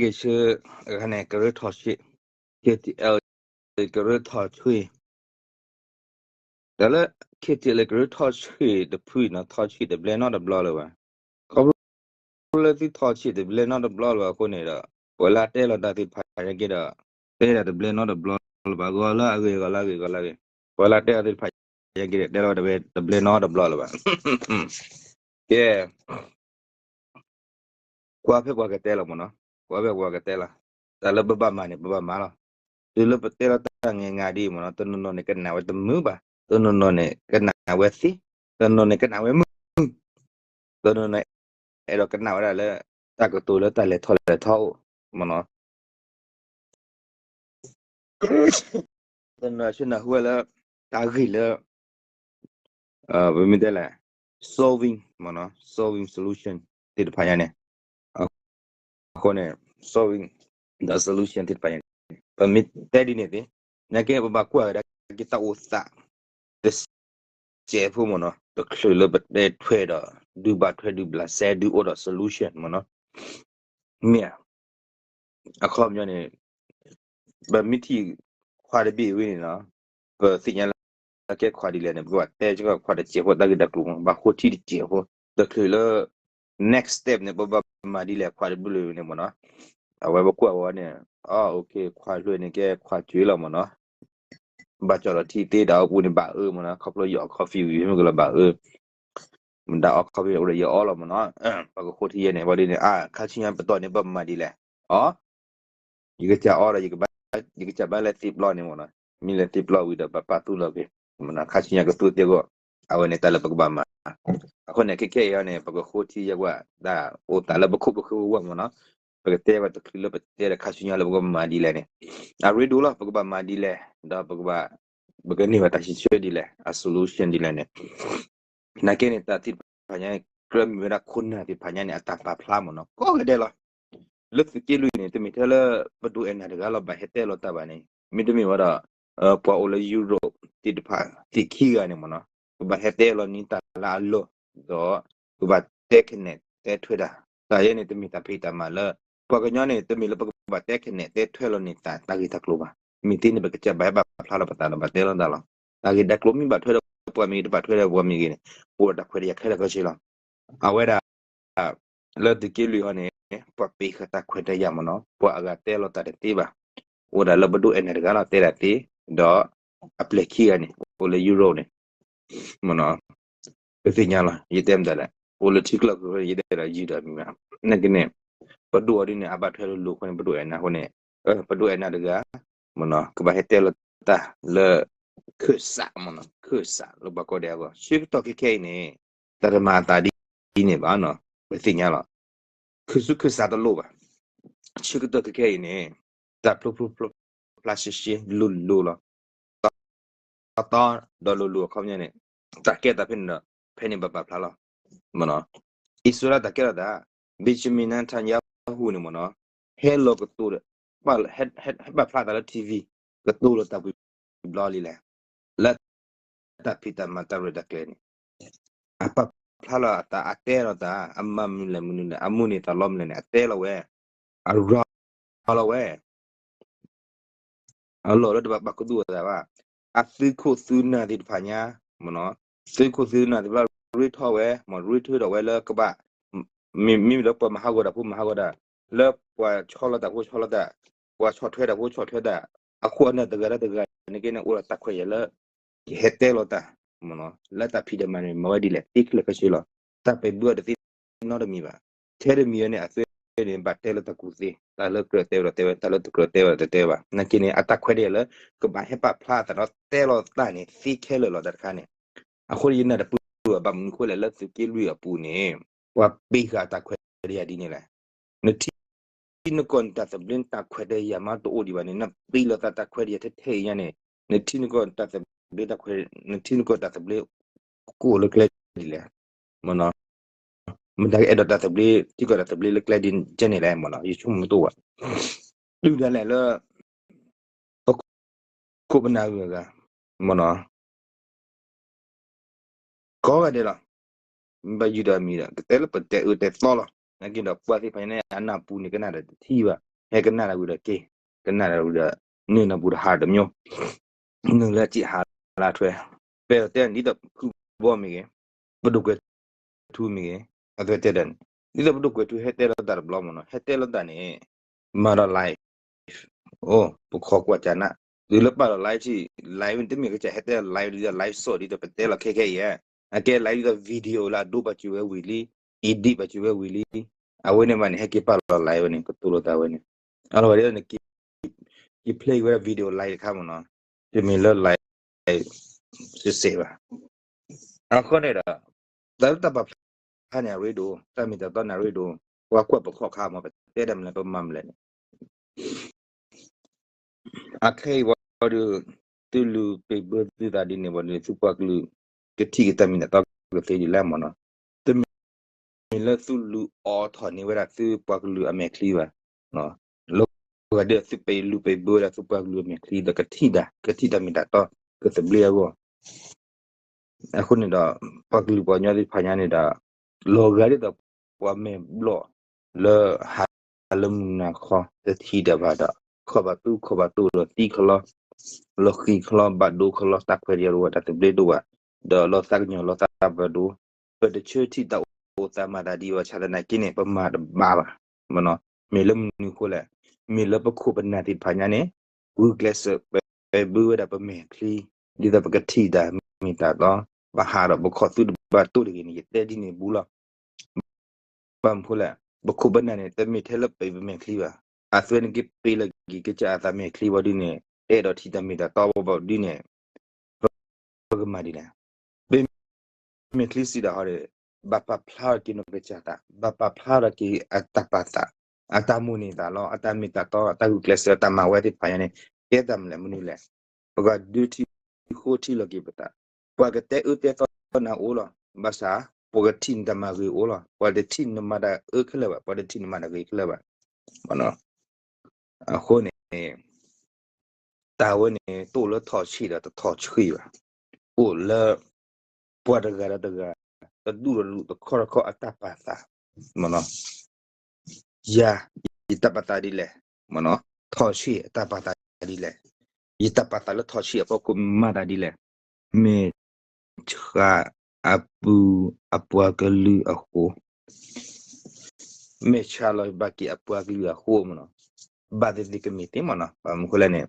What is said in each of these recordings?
က့ၤဆူ အဂၤန့ၣ် ကရၢထီၣ်ဆံး K T L ကရၢထီၣ်ဆံး တၢ်လၢ K T L ကရၢထီၣ်ဆံးတဖုနီၤ ထီၣ်ဆံးတဘျဲနီတဘျီလၢၤဘၣ်. ခီဖျိလၢသုထီၣ်ဆံးတဘျဲနီတဘျီလၢၤဘၣ်အဃိန့ၣ်ဒီး ပှၤလၢအတဲလီၤတၢ်သ့ၣ်တဖၣ်ယဲက့ဒီး တဲဒၣ်တဘျဲနီတဘျီလၢၤဘၣ် ဂီၤလၢအဂ့ၤ ဂီၤလၢအဂ့ၤ ဂီၤလၢအဂ့ၤ ပှၤလၢအတဲလီၤသ့ၣ်တဖၣ်ယဲက့ဒီး တဲလီၤတဘျဲနီတဘျီလၢၤဘၣ်. ကဲ ကွၢ်ဖဲပှၤကတဲလီၤမ့ၢ်နီၤ, ကွၢ်ဖဲပှၤကတဲလီၤ, တၢ်လၢပဘၣ်မၤန့ၣ် ပဘၣ်မၤလီၤ. တုၤလၢပတဲလီၤတၢ်ငဲၤငါဒ်အံၤမ့ၢ်နီၤ, တနီၤနီၤန့ၣ်ကနၣ်ဝဲတမုာ်ဘၣ်, တနီၤနီၤန့ၣ် ကနၣ်ဝဲသ့, တနီၤနီၤန့ၣ်ကနၣ်ဝဲမုာ်, တနီၤနီၤ အဲၣ်ဒိးကနၣ်ဝဲဒၣ်လၢ တၢ်ကတိၤလၢတၢ်လဲၤထီၣ်လဲၤထီအိၣ်မ့ၢ်နီၤ. တနီၤဆ့ၣ်နီၤဟူဝဲလၢ တၢ်ဂ့ၢ်လၢ ပမ့ၢ်တဲလဲၣ် solving မ့ၢ်နီၤ solving solution သ့ၣ်တဖၣ်ညါန့ၣ်, အဃိန့ၣ် solving the solution သ့ၣ်တဖၣ်ညါန့ၣ် ပမ့ၢ်တဲဒ်န့ၣ်သ့, နာ်က့ပဘၣ်ကွၢ်ကဒါက့ၤတၢ်အိၣ်သး တစဲးဖိမ့ၢ်နီၤ, တချုးလၢပတဲထွဲဒီး ဒုးဘၣ်ထွဲဒုးဘျးစဲဒုးအိၣ်ဒီး solution မ့ၢ်နီၤ, မ့ၢ်ဧါ. အခီပညီန့ၣ် ပမ့ၢ်ထံၣ်ခွါတဘ့ၣ်ဝဲန့ၣ်နီၤ, ပသ့ၣ်ညါလၢကဲခွါဒ်လဲၣ်န့ၣ် ပကဘၣ်တဲက့ၤခွါတစဲးဖိတၢ်ဂ့ၢ်တၢ်ကျိၤမ့ၢ် ဘၣ်ဃိထံတစဲးဖိ, တချုးလၢ next step န့ၣ် ပဘၣ်မၤဒ်လဲၣ်ခွါတဘ့ၣ်လၢၤန့ၣ်မ့ၢ်နီၤ, အဝဲပကွၢ်ဝဲန့ၣ်, အ okay ခွါလွဲန့ၣ်ကဲခွါကွံာ်လီၤမ့ၢ်နီၤ, ဘၣ်ကၠီၣ်လီၤထံသ့တၢ်အိၣ်ပူၤန့ၣ်ဘၣ်အၢမ့ၢ်နီၤ, ခီဖျိယီၤ coffee ဝံၤမ့ၢ်ကလီၤဘၣ်အၢ မတၤအီ coffee အိၣ်ဒီးယအီလီၤမ့ၢ်နီၤ, ပကဃိထံယဲန့ၣ် ဘၣ်ဒ်န့ၣ် အါ ခါဆူညါပတီၢ်န့ၣ် ပမၤဒ်လဲၣ်, အီ ယကစၢ်အီဒီး ယကစၢ်ဘၣ်လဲၤသ့ပျီန့ၣ်မ့ၢ်နီၤ, မ့ၢ်လဲၤသ့ပျီဝံၤဒီး ပပာ်သူလီၤက့ၤ, မ့ၢ်နီၤ ခါဆူညါကသူသ့အဂီၢ်, အဝဲန့ၣ်တၢ်လၢပကဘၣ်မၤ, အဃိန့ၣ် ခဲခဲအံၤအံၤန့ၣ် ပကဃိထံယဲၢ်ဝဲ တၢ်အိၣ်သးလၢပခိၣ်ပဃၢၤဝဲမ့ၢ်နီၤ, ပကတဲဝဲတချုးလၢပတဲဒီးခါဆူညါလၢပကမၤဒ်လဲၣ်န့ၣ်, အရ့ဒိၣ်လီၤ ပကဘၣ်မၤဒ်လဲၣ်, ဒီးပကဘၣ် ပကန့ၢ်ဘၣ်တၢ်စံးဆၢဒ်လဲၣ် အ solution ဒ်လဲၣ်န့ၣ်, နာ်က့န့ၣ် တၢ်သ့ၣ်တဖၣ်ညါန့ၣ် ကြၢးမ့ၢ်ဝဲဒၣ်ခိၣ်နၢ်သ့ၣ်တဖၣ်ညါန့ၣ် အတၢ်ပာ်ဖျါမ့ၢ်နီၤ ကိးဂၤဒဲးလီၤ, လၢသုးက့လွံၢ်န့ၣ် တမ့ၢ်ထဲလၢ ပဒိၣ်အဲၣ်နၤတဂၤလီၤ ဘၣ်ဟဲတဲလီၤတၢ်ဘၣ်န့ၣ် မ့တမ့ၢ်ဝဲဒီး ပှၤအိၣ်လၢ Europe သ့ၣ်တဖၣ် သ့ၣ်ခံဂၤန့ၣ်မ့ၢ်နီၤ ကဘၣ်ဟဲတဲလီၤန့ၢ်တၢ်လၢအလီၢ် ဒီး ကဘၣ်တဲခဲနဲၣ်တဲထွဲတၢ်, တၢ်ယဲန့ၣ် တမ့ၢ်တၢ်ဖံးတၢ်မၤလၢ ပှၤကညီန့ၣ် တမ့ၢ်လၢပကဘၣ်တဲခဲနဲၣ်တဲထွဲလီၤန့ၢ်တၢ် တၢ်ဂ့ၢ်တၢ်ကျိၤဘၣ်, မ့ၢ်သ့န့ၣ် ပကစၢ်ဘၣ်ဟဲပာ်ဖျါလီၤပသးဒီးဘၣ်တဲလီၤတၢ်လီၤ, တၢ်ဂ့ၢ်တၢ်ကျိၤမ့ၢ်ဘၣ်ထွဲဒီးပှၤမ့ၢ်ဂ့ၤ တဘၣ်ထွဲဒီးပှၤမ့ၢ်ဂ့ၤန့ၣ် အိၣ်ဒီးတၢ်ခွဲးတၢ်ယာ်ခဲလၢာ်ခဲဆ့လီၤ, အဝဲဒၣ် လၢသုးက့လွံၢ်အံၤန့ၣ် ပှၤပ့ၤဃာ်တၢ်ခွဲးတၢ်ယာ်မ့ၢ်နီၤ ပှၤအဂၤတဲလီၤတၢ်တသ့ဘၣ်, အိၣ်ဒၣ်လၢပဒိၣ်အဲၣ်နၤတဂၤလီၤတဲဒၣ်သ့, ဒီးအပျဲၢ်ခံဂၤန့ၣ် အိၣ်လၢ Europe န့ၣ် မ့ၢ်နီၤ, ပသ့ၣ်ညါလီၤ ယတဲမတၤလဲၣ် အိၣ်လၢထံကျိကရၢ ယတဲဒီးယုၢ်ဒီးမံၤမး, နာ်က့န့ၣ် ပဒိၣ်အီၤဒ်န့ၣ် အဘၣ်ထွဲလိၤလိၤအဃိန့ၣ် ပဒိၣ်အဲၣ်နၤအဃိန့ၣ်, ပဒိၣ်အဲၣ်နၤတဂၤ မ့ၢ်နီၤ ကဘၣ်ဟဲတဲလီၤတၢ်လၢ ခၢၣ်စးမ့ၢ်နီၤ ခၢၣ်စးလၢပှၤကိးဂၤဒဲးအဂီၢ် ဆၢကတီၢ်ခဲခဲအံၤန့ၣ် တၢ်တမၤအသးဒ်အံၤန့ၣ်ဘၣ်နီၤ ပသ့ၣ်ညါလီၤ, ခၢၣ်ဆူခၢၣ်စးတလိၣ်ဘၣ်, ဆၢကတီၢ်ခဲခဲအံၤန့ၣ် တၢ်ဖျိဖျိဖျိဖျါရှဲရှဲလိၤလိၤလီၤ, တီတီဒီးလိၤလိၤအခီပညီန့ၣ် တၢ်ကဲတၢ်ဖဲန့ၣ်ဒီး ဖဲန့ၣ်ဘၣ်ပာ်ဖျါလီၤ, မ့ၢ်နီၤ, အံၣ်စရ့လးတၢ်ကဲထီၣ်သး Benjamin Netanyahu န့ၣ်မ့ၢ်နီၤ ဟဲလီၤကတိၤဒီး ဟဲပာ်ဖျါသးလၢ ထံၣ်ဝံၤ ကတိၤလီၤတၢ်ဘှံးဘျီလံလဲၣ်, လၢတၢ်ဖံးတၢ်မၤတၢ်ရဲၣ်တၢ်ကျဲၤန့ၣ် အပာ်ဖျါလီၤအသး အတဲလီၤသး အမၤမနုၤလဲၣ်မနုၤလဲၣ် အမုၢ်န့ၢ်သးလီမနုၤလဲၣ်န့ၣ် အတဲလီၤဝဲ, အရၤလီၤဝဲ အလီၢ်လၢတဘၣ်ပာ်ကဒုအသးဘၣ်, အသုးခိၣ်သုးနၢ်သ့ၣ်တဖၣ်ညါ, မ့ၢ်နီၤ, သုးခိၣ်သုးနၢ်သ့ၣ်တဖၣ်ရ့ထီၣ်ဝဲ, မ့ၢ်ရ့ထီၣ်ဒီးဝဲလၢကဘၣ်, မ့မ့ၢ်လၢပှၤမၤဟးဂီၤတၢ်ဖိမၤဟးဂီၤတၢ်, လၢပှၤဆီလီၤတၢ်ဖိဆီလီၤတၢ်, ပှၤဆီၣ်ထွဲတၢ်ဖိဆီၣ်ထွဲတၢ်, အခိၣ်အနၢ်တဂၤဒီးတဂၤန့ၣ်က့န့ၣ် အိၣ်ဒီးတၢ်ခွဲးယာ်လၢ ကဟဲတဲလီၤတၢ်, မ့ၢ်နီၤ, လၢတၢ်ဖံးတၢ်မၤန့ၣ် မၤဝဲဒ်လဲၣ် သ့ခဲလၢာ်ခဲဆ့လီၤ. တၢ်ပဲာ်ဘုၣ်အီၤတသ့နီတမံၤဘၣ်. ထဲတမံၤန့ၣ် အသွဲန့ၣ် ဘၣ်တဲလၢတၢ်ကူၣ်သ့, တၢ်လၢကြၢးတဲဝဲဒီးတဲဝဲ, တၢ်လၢတကြၢးတဲဝဲဒီးတတဲဘၣ်. နာ်က့န့ၣ် အတၢ်ခွဲးတၢ်ယာ်လၢ ကဘၣ်ဟဲပာ်ဖျါအသးဒီးတဲလီၤတၢ်န့ၣ် သ့ခဲလၢာ်လီၤတၢ်တခါန့ၣ်. အဃိန့ၣ် ယနာ်တပၢၢ်ဘၣ်မနုၤအဃိလဲၣ် လၢသုးက့လွံၢ်အပူၤန့ၣ် ပှၤပ့ၤဃာ်တၢ်ခွဲးတၢ်ယာ်ဒ်န့ၣ်လဲၣ်. နထံနကီၢ်တၢ်သဘျ့တၢ်ခွဲးတၢ်ယာ်မးတအိၣ်ဒံးဘၣ်န့ၣ် နပ့ၤလီၤသးတၢ်ခွဲးတၢ်ယာ်ထဲထဲအံၤညါန့ၣ် နထံနကီၢ်တၢ်သဘျ့တၢ်ခွဲး, နထံနကီၢ်တၢ်သဘျ့ ကအိၣ်လၢကျဲဒ်လဲၣ်. မ့ၢ်နီၤ, မတၤကအဲၣ်ဒိးတၢ်သဘျ့ ထံကီၢ်တၢ်သဘျ့လၢကျဲဒ်ကဲန့ၣ်လဲၣ် မ့ၢ်နီၤ, ယဆိကမိၣ်တအိၣ်ဘၣ်. ဒုၣ်ဒါလဲၣ်လၢ ပခိၣ်ပနၢ်ဂုၤအဂၤ, မ့ၢ်နီၤ, ကိးဂၤဒဲးလီၤ. မ့ၢ်ဘၣ်ယုၢ်ဒီးမံၤဒီး ကတဲလၢပတဲအၢတဲသီလီၤ. နာ်က့ဒီးပှၤသ့ၣ်တဖၣ်ညါန့ၣ် အနၢ်ပူၤန့ၣ် ကနၣ်ဒီးတထံၣ်ဘၣ်, ဟဲကနၣ်ဒီးဝံၤဒီးက့ၤ, ကနၣ်ဒီးဝံၤဒီး န့ၢ်နၢ်ပူၤတဟးတမံၤ, နုာ်လၢစံးဟးလၢထွဲ, ပအဲၣ်ဒိးတဲဒ်သိးဖုဘီမ့ၢ်ဂ့ၤ, ပဒိၣ်ကွဲးထူမ့ၢ်ဂ့ၤ, အဝဲတဲဒ်န့ၣ်, ဒ်သိးပဒိၣ်ကွဲးထူဟဲတဲလိာ်သးတဘျီမ့ၢ်နီၤ, ဟဲတဲလိာ်သးန့ၣ် မၤဒီး live အိၣ် ပခိးကွၢ်ကနၣ်, တုၤလၢပာ်လီၤ live ထံၣ် live တမ့ၢ်ကစၢ်ဟဲတဲလီၤ live ဒ်သိး live စ့ၢ်ဒ်သိးပတဲလီၤခဲခဲအံၤဧါ, အကဲ live ဒ်သိး video လၢအဒိပာ်စၢၤဝဲဝံၤလံ, edit ပာ်စၢၤဝဲဝံၤလံ, အဝဲန့ၣ်ဘၣ်န့ၣ် ဟဲက့ၤပာ်လီၤ live ဝဲန့ၣ် ကတိၤလိာ်သးဝဲန့ၣ်, အလီၤဝဲဒ်န့ၣ် က့ၤ play ဝဲဒၣ် video live တခါမ့ၢ်နီၤ, တမ့ၢ်လၢ live စ့ၢ်စ့ၢ်ဘၣ်. အဃိန့ၣ်ဒီး တၢ်လၢတၢ်ပာ်ဖျါန့ၣ်အရ့ဒိၣ်, တၢ်မ့ၢ်တၢ်တီန့ၣ်အရ့ဒိၣ်, ပှၤကွၢ်ပခီၣ်ခါမ့ၢ် ပတဲတၢ်မနုၤလဲၣ် ပမၤမနုၤလဲၣ်န့ၣ် အခဲအံၤဝံၤဒီး သုလူၤပံးဘၢသုသးဒ်န့ၣ်ဝံၤဒီး သုပှၤကလုာ် ကထံၣ်က့ၤတၢ်မ့ၢ်တၢ်တီကသ့ဒ်လဲၣ်မ့ၢ်နီၤ, တမ့ၢ်လၢသုလူၤအိးထီၣ်န့ၢ်ဝဲဒၣ်သုပှၤကလုာ်အမဲာ်ချံဘၣ်, လီၤဂာ်ဒ်သုပလူၤပံးဘၢဝဲဒၣ်သုပှၤကလုာ်အမဲာ်ချံဒီးကထံၣ်ဒၣ် ကထံၣ်တၢ်မ့ၢ်တၢ်တီ ကသဘျ့အဂီၢ် အဃိန့ၣ်ဒီး ပှၤကလုာ်ပှၤကညီသ့ၣ်တဖၣ်ညါန့ၣ်ဒီး လီၤဂာ်ဒ်သိးပှၤမဲာ်ဘျီၣ်လၢဟးလၢမုၢ်နၤခီ တထံၣ်ဒၣ်ဘၣ်ဒီး ခီၣ်ဘၣ်သူခီၣ်ဘၣ်သူ လီၤသံခီလီၤ လီၤဃံၤခီလီၤ ဘၣ်ဒိခီလီၤ တၢ်ခွဲးတၢ်ယာ်တအိၣ်ဘၣ် တၢ်သဘျ့တအိၣ်ဘၣ် ဒီးလီၤသးကညီၤလီၤသးဘၣ်ဒိ ပတဆၢထံၣ်တၢ်အိၣ်သးမၤသးဒ်ဘၣ် ဆၣ်သနာ်က့န့ၣ် ပမၤတဘၣ်ဘၣ် မ့ၢ်လၢမနုၤအဃိလဲၣ်, မ့ၢ်လၢပခိၣ်ပနၢ်သ့ၣ်တဖၣ်ညါန့ၣ် ဂုာ်ကျဲးစၢးပဘၢဝဲဒၣ်ပမဲာ်ချံ ဒ်သိးပကထံၣ်တၢ်မ့ၢ်တၢ်တီ, ပဟးဒီးပခီၣ်သုတဘၣ်တိၢ်တဂ့ၤန့ၣ် ယတဲဒ်န့ၣ်ဘူးလီၤ. ဘၣ်မနုၤဃိလဲၣ်, ပခိၣ်ပနၢ်န့ၣ် တမ့ၢ်ထဲလၢပမဲာ်ချံဘၣ်, အသွဲန့ၣ်က့ပ့ၤလီၤက့ၤကစၢ်အသးမဲာ်ချံဘၣ်ဒ်န့ၣ် အဲၣ်ဒိးထံၣ်တၢ်မ့ၢ်တၢ်တီဘၣ်ဒ်န့ၣ် ပကမၤဒ်လဲၣ်. ပမဲာ်ချံစံးဒၣ်ဟီဒီး ဘၣ်ပာ်ဖျါထီၣ်က့ၤနီၢ်ကစၢ်သး, ဘၣ်ပာ်ဖျါထီၣ်က့ၤအတၢ်ပာ်သး, အတၢ်မိၣ်န့ၢ်သးလီၤ, အတၢ်မ့ၢ်တၢ်တီ, အတၢ်ဂုာ်ကျဲးစၢး, အတၢ်မၤဝဲသ့ၣ်တဖၣ်ညါန့ၣ် ကဲတၢ်မနုၤလဲၣ်, မနုၤလဲၣ်. ပကဒုးထံၣ်ဃိထံလီၤက့ၤပသး, ပှၤကတဲအၢတဲသီနၤအိၣ်လီၤ, ဘၣ်ဆၣ် ပှၤကထံၣ်နတၢ်မၤဂ့ၤအိၣ်လီၤ, ပှၤတထံၣ်နမၤတၢ်အၢခဲလၢာ်ဘၣ်, ပှၤတထံၣ်နမၤတၢ်ဂ့ၤခဲလၢာ်ဘၣ်. အဃိန့ၣ် တၢ်ဝဲန့ၣ် တအိၣ်လၢထီၣ်ဆံးဒီးတထီၣ်ဆံးဘၣ်, အိၣ်လၢ ပှၤတဂၤဒီးတဂၤ တဒူၣ်တဒူၣ်တခီတခီအတၢ်ပာ်သး, မ့ၢ်နီၤ, ယၤ ယတၢ်ပာ်သးဒ်လဲၣ်, မ့ၢ်နီၤ, ထီၣ်ဆံးအတၢ်ပာ်သးဒ်လဲၣ်, ယတၢ်ပာ်သးလၢထီၣ်ဆံးအဖီခိၣ်မၤသးဒ်လဲၣ်, မဲာ်ဆှးအပူၤအပှၤကလုာ်အဃိ မဲာ်ဆှးလီၤဘၣ်က့ၤအပှၤကလုာ်အဃိမ့ၢ်နီၤ, ဘၣ်သ့ၣ်သ့ၣ်ကမ့ၢ်သ့မ့ၢ်နီၤ, ဘၣ်မနုၤဃိလဲၣ်န့ၣ်,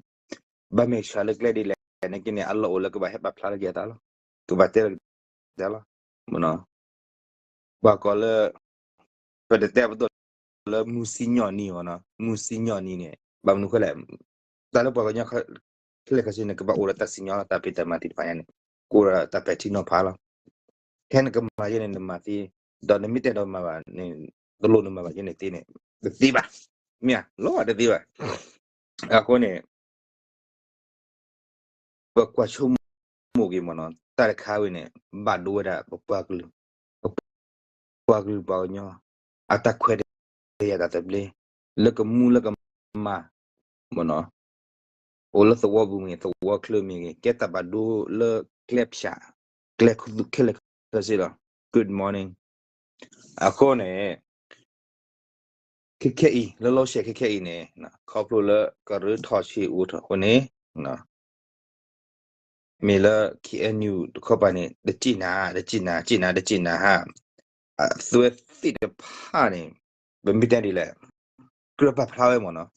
ဘၣ်မဲာ်ဆှးလၢကျဲဒ်လဲၣ်န့ၣ်က့န့ၣ် အလီၢ်အိၣ်လၢကဘၣ်ဟဲပာ်ဖျါထီၣ်က့ၤအသးလီၤ, ကဘၣ်တဲလီၤက့ၤအသးလီၤ, မ့ၢ်နီၤ, ပှၤကိးလၢ ပတတဲပဒိၣ်လၢမုၢ်စံၣ်ညီၣ်နံၤမ့ၢ်နီၤ, မုၢ်စံၣ်ညီၣ်နံၤန့ၣ် ဘၣ်မနုၤဃိလဲၣ်, တၢ်လၢပှၤကညီခဲလၢာ်ခဲဆ့န့ၣ် ကဘၣ်အိၣ်ဒီးတၢ်စံၣ်ညီၣ်လီၤ, တၢ်ဖံးတၢ်မၤသ့ၣ်တဖၣ်ညါန့ၣ် ကအိၣ်ဒီးတၢ်ပဲာ်ထံနီၤဖးလီၤ. ခဲနကမၤယဲန့ၣ် နမၤသ့, ဒီးနမ့ၢ်တဲဒီးမၤဘၣ်န့ၣ် တလိၣ်နမၤဘၣ်ယဲန့ၣ်သ့န့ၣ် တသ့ဘၣ်, မ့ၢ်ဧါ, လီၤတသ့ဘၣ်. အဃိန့ၣ် ပကွၢ်ဆိကမိၣ်က့ၤမ့ၢ်နီၤ, တၢ်တခါဝဲန့ၣ် ဘၣ်ဒိဝဲဒၣ်ပပှၤကလုာ်, ပပှၤကလုာ်ပှၤကညီ အတၢ်ခွဲးတၢ်ယာ်တၢ်သဘျ့ လၢကမူလၢကမၤ မ့ၢ်နီၤ, အိၣ်လၢသဝီပူၤမ့ၢ်ဂ့ၤ သဝီချၢမ့ၢ်ဂ့ၤ ကဲတၢ်ဘၣ်ဒိလၢကျဲဖၠး ကျဲခဲလၢာ်ခဲဆ့လီၤ. Good morning. အဃိန့ၣ် ခဲခဲအံၤ လၢလီၢ်ဆဲးခဲခဲအံၤန့ၣ် ခီဖျိလၢကရၢထီၣ်ဆံးအိၣ်ထီၣ်အဃိန့ၣ် မ့ၢ်လၢ K N U တခီပၤန့ၣ် တစံၣ်နၤ တစံၣ်နၤ တစံၣ်နၤ တစံၣ်နၤဟါ အသွဲသ့ၣ်တဖၣ်န့ၣ် ပမ့ၢ်တဲဒ်လဲၣ် ကြၢးပာ်ဖျါဝဲမ့ၢ်နီၤ,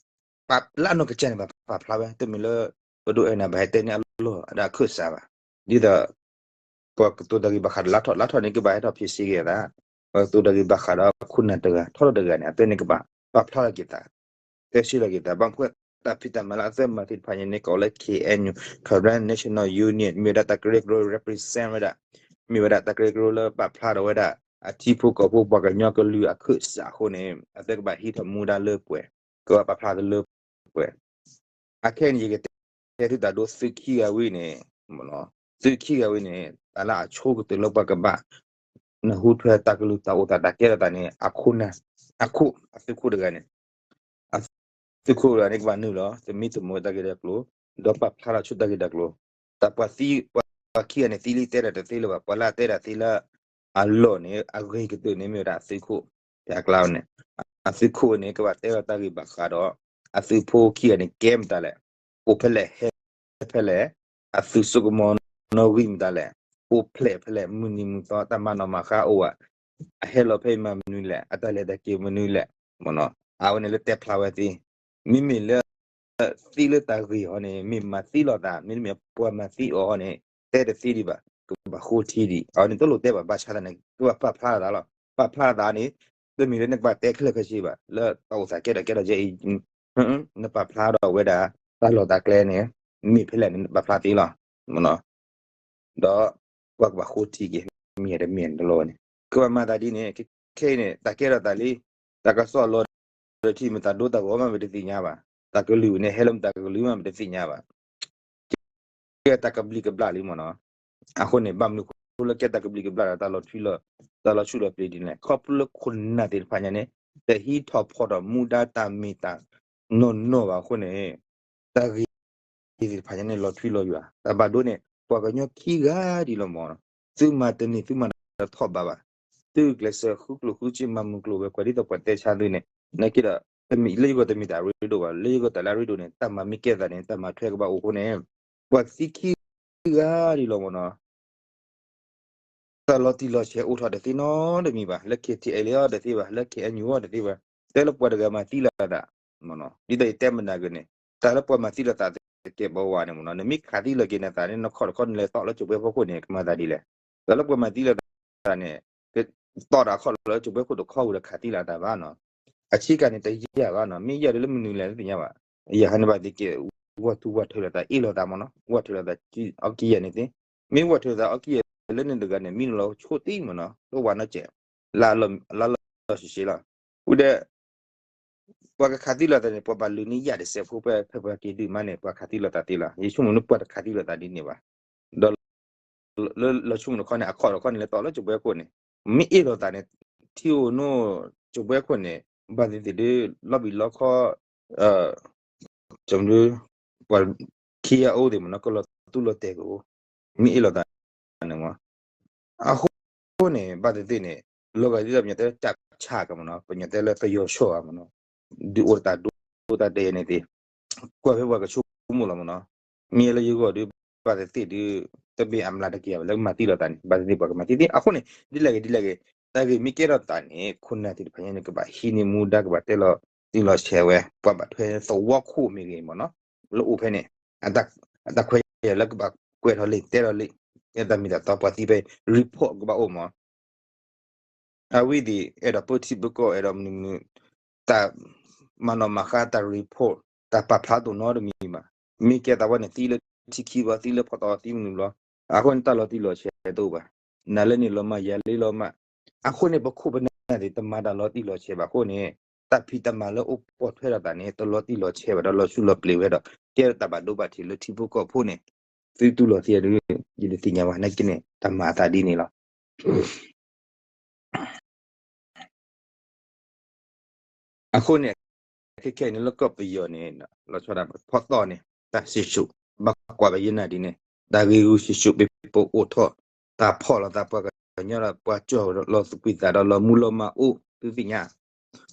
လၢအနီၢ်ကစၢ်န့ၣ် ပာ်ဖျါဝဲ တမ့ၢ်လၢ ပဒိၣ်အဲၣ်နၤ ဘၣ်ဟဲတဲန့ၢ်အလီၢ်အဒၣ်အခၢၣ်စးဘၣ်, ဒ်သိး ပှၤကတိၤတၢ်ဂ့ၢ်ဘၣ်ဃးဒီးလါထီၣ် လါထီၣ်န့ၣ် ကဘၣ်ဟဲထီၣ်ဖံးစ့ၢ်ကီးသး, ပှၤကတိၤတၢ်ဂ့ၢ်ဘၣ်ဃးဒီးခိၣ်နၢ်တဂၤ ထီထီၣ်တဂၤန့ၣ် အသွဲန့ၣ်ကဘၣ် ပာ်ဖျါထီၣ်က့ၤသး တဲဆၢထီၣ်က့ၤသး ဘၣ်မနုၤဃိ တၢ်ဖံးတၢ်မၤလၢအသွဲမၤသ့ၣ်တဖၣ်ညါန့ၣ် ကိးလၢ K N U Karen National Union မ့ၢ်ဝဲဒၣ်တၢ်ကရၢကရိ represent ဝဲဒၣ်, မ့ၢ်ဝဲဒၣ်တၢ်ကရၢကရိလၢပာ်ဖျါထီၣ်ဝဲဒၣ် အထံဖိကီၢ်ဖိပှၤကညီကလုာ်အခၢၣ်စးအဃိန့ၣ် အသွဲကဘၣ်ဟံးထီၣ်မူဒါလၢပှဲၤ, ကဘၣ်ပာ်ဖျါတလၢပှဲၤ အခဲအံၤန့ၣ် ယကတဲသုတၢ်ဒိသုခံဂၤဝံၤန့ၣ်, သုခံဂၤဝံၤန့ၣ် တၢ်လၢအဆိကတၢၢ်လၢပှၤကဘၣ် နၢ်ဟူထွဲတၢ်ကလုၢ်တၢ်အိၣ်သးတၢ်ကဲထီၣ်သးန့ၣ် အခိၣ်နၢ်, အခိၣ်, အသုးခိၣ်တဂၤန့ၣ်, အသုးခိၣ်တဂၤန့ၣ် ကဘၣ်နုာ်လီၤ သမံသမိးတၢ်ဂ့ၢ်တၢ်ကျိၤ, ဒီးပာ်ဖျါထီၣ်ဆူတၢ်ဂ့ၢ်တၢ်ကျိၤ, တၢ်ပှၤသံ, ပှၤခံဂၤန့ၣ် သံလံတဲဒၣ်တသ့လၢၤဘၣ်, ပှၤလၢအတဲဒၣ်သ့လၢ အလီၢ်န့ၣ် အဂ့ၤကတၢၢ်န့ၣ် မ့ၢ်ဝဲဒၣ်အသုးခိၣ်, ဖဲအကျါန့ၣ် အသုးခိၣ်န့ၣ် ကဘၣ်တဲလီၤတၢ်ဂ့ၢ်ဘၣ်ဃးဒီး အသုးဖိခံဂၤန့ၣ် ကဲမတၤလဲၣ်, အိၣ်ဖဲလဲၣ် ဟဲဖဲလဲၣ်, အသုးစိကမီၤနီၣ်ဂံၢ်မတၤလဲၣ်, အိၣ်ဖျဲၣ်ဖဲလဲၣ်, မုၢ်နံၤမုၢ်သီ တၢ်မၤနီၣ်မၤဃါအိၣ်ဧါ, အဟဲလီၤဖဲအံၤမၤမနုၤလဲၣ်, အတၢ်လဲၤတၢ်က့ၤမနုၤလဲၣ်, မ့ၢ်နီၤ, အဝဲန့ၣ်လၢတဲဖျါဝဲသ့, မ့မ့ၢ်လၢ သ့လၢတၢ်ဂ့ၢ်အီၤန့ၣ် မ့ၢ်မၤသ့လိာ်သး မ့တမ့ၢ်ပှၤမၤသ့အီၤန့ၣ် တဲတသ့ဒံးဘၣ်, ကဘၣ်ဃိထံဒံး, အဝဲန့ၣ်တလိၣ်တဲဘၣ် ဘၣ်ဆၣ်သနာ်က့ ကဘၣ်ပာ်ဖျါလီၤသးလီၤ, ပာ်ဖျါလီၤသးန့ၣ် တမ့ၢ်လၢနကဘၣ်တဲခဲလၢာ်ခဲဆ့ဘၣ်, လၢတၢ်အိၣ်သးကဲထီၣ်ကဲထီၣ်ကဲအံၤ နပာ်ဖျါဒီးဝဲဒၣ် တၢ်လီၢ်တၢ်ကျဲန့ၣ် မ့ၢ်ဖဲလဲၣ်န့ၣ် နပာ်ဖျါသ့လီၤ, မ့ၢ်နီၤ, ဒီးပှၤကဘၣ်ဃိထံက့ၤ မ့ၢ်တမ့ၢ်တလီၤန့ၣ် ကဘၣ်မၤသးဒ်န့ၣ်, ခဲအံၤန့ၣ် တၢ်ကဲထီၣ်သးလံ, တၢ်ကစီၣ်လီၤဒီးထံမ့ၢ်တၢ်ဒိတၢ်ဂီၤမး ပတသ့ၣ်ညါဘၣ်, တၢ်ကလုၢ်န့ၣ် ဟဲလၢမတၢ်ကလုၢ်မး ပတသ့ၣ်ညါဘၣ် ကဲတၢ်ကဘျံးကဘျၣ်လံမ့ၢ်နီၤ, အဃိန့ၣ် ဘၣ်မနုၤဃိလၢကဲတၢ်ကဘျံးကဘျၣ်ဒီး တၢ်လီၤထွံလီၤ, တၢ်လီၤဆူၣ်လီၤပျ့ၤဒ်န့ၣ်လဲၣ်, ခီဖျိလၢခိၣ်နၢ်သ့ၣ်တဖၣ်ညါန့ၣ် တဟံးထီၣ်ဖီၣ်ထီၣ်မူဒါတၢ်မ့ၢ်တၢ်နီၢ်နီၢ်ဘၣ်အဃိန့ၣ်, တၢ်ဂ့ၢ်သ့ၣ်တဖၣ်ညါန့ၣ် လီၤထွံလီၤယွၤ, တၢ်ဘၣ်ဒိန့ၣ် ပှၤကညီခံဂၤဒ်လီၤမ့ၢ်နီၤ, သုမၤတန့ၢ် သုမၤတထီၣ်ဘးဘၣ်, သုကျဲးစၢးဃုကျိၣ်ဃုစ့မၤမုၢ်ကျိၤဝဲၤကွာ်ဒ်သိးပှၤတဲဆါသုန့ၣ်, နာ်က့ဒီး တမ့ၢ်လၢယဂီၢ်တမ့ၢ်တၢ်ရ့ဒိၣ်ဘၣ်, လၢယဂီၢ်တၢ်လၢအရ့ဒိၣ်န့ၣ် တၢ်မၤမ့ၢ်ကဲသးန့ၣ် တၢ်မၤထွဲကဘၣ်အိၣ်အဃိန့ၣ်, ပှၤသံခံဂၤဒ်လီၤမ့ၢ်နီၤ တၢ်လီၤတံၢ်လီၤဆဲးအိၣ်ထီၣ်တသ့နီတမံၤဘၣ်, လၢ ခ့ထံအဲလ့အီၤ တသ့ဘၣ်, လၢ ခ့အဲၣ်ယူၣ်အီၤ တသ့ဘၣ်, တဲလၢပှၤတဂၤမၤသံလိာ်သး, ဒ်သိးယတဲမနုၤက့န့ၣ်, တၢ်လၢပှၤမၤသံလိာ်သးတကဲဘၣ်ဝဲန့ၣ်မ့ၢ်နီၤ, နမ့ၢ်ခးသံလိာ်က့ၤနသးန့ၣ် နခီၣ်တခီၣ် နလဲၤသီၣ်လၢကၠိၤပှဲၤဖီခိၣ်န့ၣ် ကမၤသးဒ်လဲၣ်, တၢ်လၢပှၤမၤသံလိာ်သးန့ၣ် ကသီၣ်တၢ်ခီၣ်လၢကၠိၤပှဲၤခိၣ်တခီဝံၤဒီးခးသံလိာ်သးဘၣ်နီၤ, အဆံးကၤန့ၣ်တယၢ်ဘၣ်နီၤ, မ့ၢ်ယၢ်ဒီးလၢမနုၤလဲၣ်တသ့ၣ်ညါဘၣ်, ယဟဲန့ၣ်ဘၣ်သ့ၣ်က့ၤ ဝၢ်ထူဝၢ်ထၢလိာ်သး အ့ၣ်လိာ်သးမ့ၢ်နီၤ, ဝၢ်ထၢလိာ်သး အီကံယဲၢ်န့ၣ်သ့, မ့ၢ်ဝၢ်ထၢလိာ်သးအီကံယဲၢ်လၢန့ၣ်တဂၤန့ၣ် မံနုၤလီၤဆိသံမ့ၢ်နီၤ, လၢဝဲနီၢ်ကဲး, လၢလီၤလီၤဆံးဆံးလီၤ, ဝံၤဒီး ပှၤကခးသံလိာ်သးန့ၣ် ပှၤဘၣ်လုာ်န့ၢ်ယၢ်တစဲးဖိဖဲ ဖဲပှၤက့ၤဒုးမးန့ၣ် ပှၤခးသံလိာ်သးသ့လီၤ, ယဆိကမိၣ်န့ၣ်ပှၤတခးသံလိာ်သးဒ်န့ၣ်ဘၣ်, ဒီး လၢလီၤဆိကမိၣ်တခီန့ၣ် အခီၣ်တခီန့ၣ် လဲၤသီၣ်လၢကၠိၤပှဲၤခိၣ်န့ၣ်, မ့ၢ်အ့ၣ်လိာ်သးန့ၣ် ထံအိၣ်နိၣ်ကၠိၤပှဲၤခိၣ်န့ၣ် ဘၣ်သ့ၣ်သ့ၣ်ဒုး လီၤဘံၣ်လီခီ ကၠိၤမနုၤ ပှၤခံဂၤအိၣ်သ့ၣ်မ့ၢ်နီၤ ကလီၤတူၢ်လီၤတဲာ်ကအိၣ်, မ့ၢ်အ့ၣ်လိာ်သးန့ၣ်မ့ၢ် အဃိန့ၣ် ဘၣ်သ့ၣ်သ့ၣ်န့ၣ် လီၤဂာ်ဒ်သိးပညီတဲလၢတၢ်ဆၢကမ့ၢ်နီၤ, ပညီတဲလၢပယီၤဆီဧါမ့ၢ်နီၤ, ဒုးအိၣ်တၢ်ဒိတၢ်တဲာ်န့ၣ်သ့, ကွၢ်ဖဲပှၤကဆိကမိၣ်လီၤမ့ၢ်နီၤ, မ့ၢ်လၢယဂီၢ်ဒုး ဘၣ်သ့ၣ်သ့ၣ်ဒုး တမ့ၢ်အမျးတက့ၢ်ဘၣ် လၢကမၤသံလိာ်သးန့ၣ်, ဘၣ်သ့ၣ်သ့ၣ်ပှၤကမၤသံသ့, အဃိန့ၣ် ဒ်လဲၣ်ဂ့ၤဒ်လဲၣ်ဂ့ၤ, တၢ်ဂ့ၢ်မ့ၢ်ကဲထီၣ်သးန့ၣ် ခိၣ်နၢ်သ့ၣ်တဖၣ်ညါန့ၣ် ကဘၣ်ဟံးန့ၢ်မူဒါ ကဘၣ်တဲလီၤတံၢ်လီၤဆဲးဝဲ, ပှၤဘၣ်ထွဲသဝီခိၣ်မ့ၢ်ဂ့ၤမ့ၢ်နီၤ, လၢအိၣ်ဖဲန့ၣ် အတၢ်ခွဲးယာ်လၢကဘၣ်ကွဲးထီၣ်လံ တဲထီၣ်လံ, တၢ်မ့ၢ်တၢ်တီပှၤသံဖဲ report ကဘၣ်အိၣ်မး အဝဲသ့ၣ် အဲၣ်ဒိးပၢထံပၢကီၢ် အဲၣ်ဒိးမနုၤမနုၤ, တၢ်မၤနီၣ်မၤဃါ တၢ် report တၢ်ပာ်ဖျါတအိၣ်နီတမံၤဘၣ်. မ့ၢ်ကဲသးဝဲန့ၣ် သံလၢထံခံဘျီ သံလၢဖီသီသံမနုၤဘျီ, အဃိန့ၣ် တၢ်လီၤတံၢ်လီၤဆဲးတအိၣ်ဘၣ်. နၤလၢန့ၣ်လီၤမၢ် ယၤလၢလီၤမၢ်, အဃိန့ၣ် ပခိၣ်ပနၢ်သ့ၣ် တမၤတၢ်လီၤတံၢ်လီၤဆဲးဘၣ်အဃိန့ၣ် တၢ်ဖံးတၢ်မၤလၢအိၣ်ပိာ်ထွဲထီၣ်သးန့ၣ် တလီၤတံၢ်လီၤဆဲးဘၣ်ဒီး လီၤဆူၣ်လီၤပျ့ၤဝဲဒီး ကဲထီၣ်တၢ်ဘၣ်ဒိဘၣ်ထံးလၢထံဖိကီၢ်ဖိန့ၣ် သုတူၢ်လိာ်သ့ဒီး ယတသ့ၣ်ညါဘၣ် နာ်က့န့ၣ် တၢ်မၤအသးဒ်န့ၣ်လီၤ. အဃိန့ၣ် ခဲခဲအံၤန့ၣ် လၢကီၢ်ပယီၤန့ၣ် လီၤဆီဒၣ်တၢ်ဖီသီၣ်န့ၣ် တၢ်စံၣ်စိၤ ဘၣ်ကွၢ်ဘၣ်ယဲၢ်နၤဒ်န့ၣ် တၢ်ဂ့ၢ်ဂုာ်စံၣ်စိၤ ပပိအိၣ်ထီၣ် တၢ်ဖီၣ်လိာ်သး ပှၤကညီဒီးပှၤကၠီၣ်လီၤသးကွံာ်သးဒီး လီၤမူလီၤမၢ်အိၣ် သုသ့ၣ်ညါ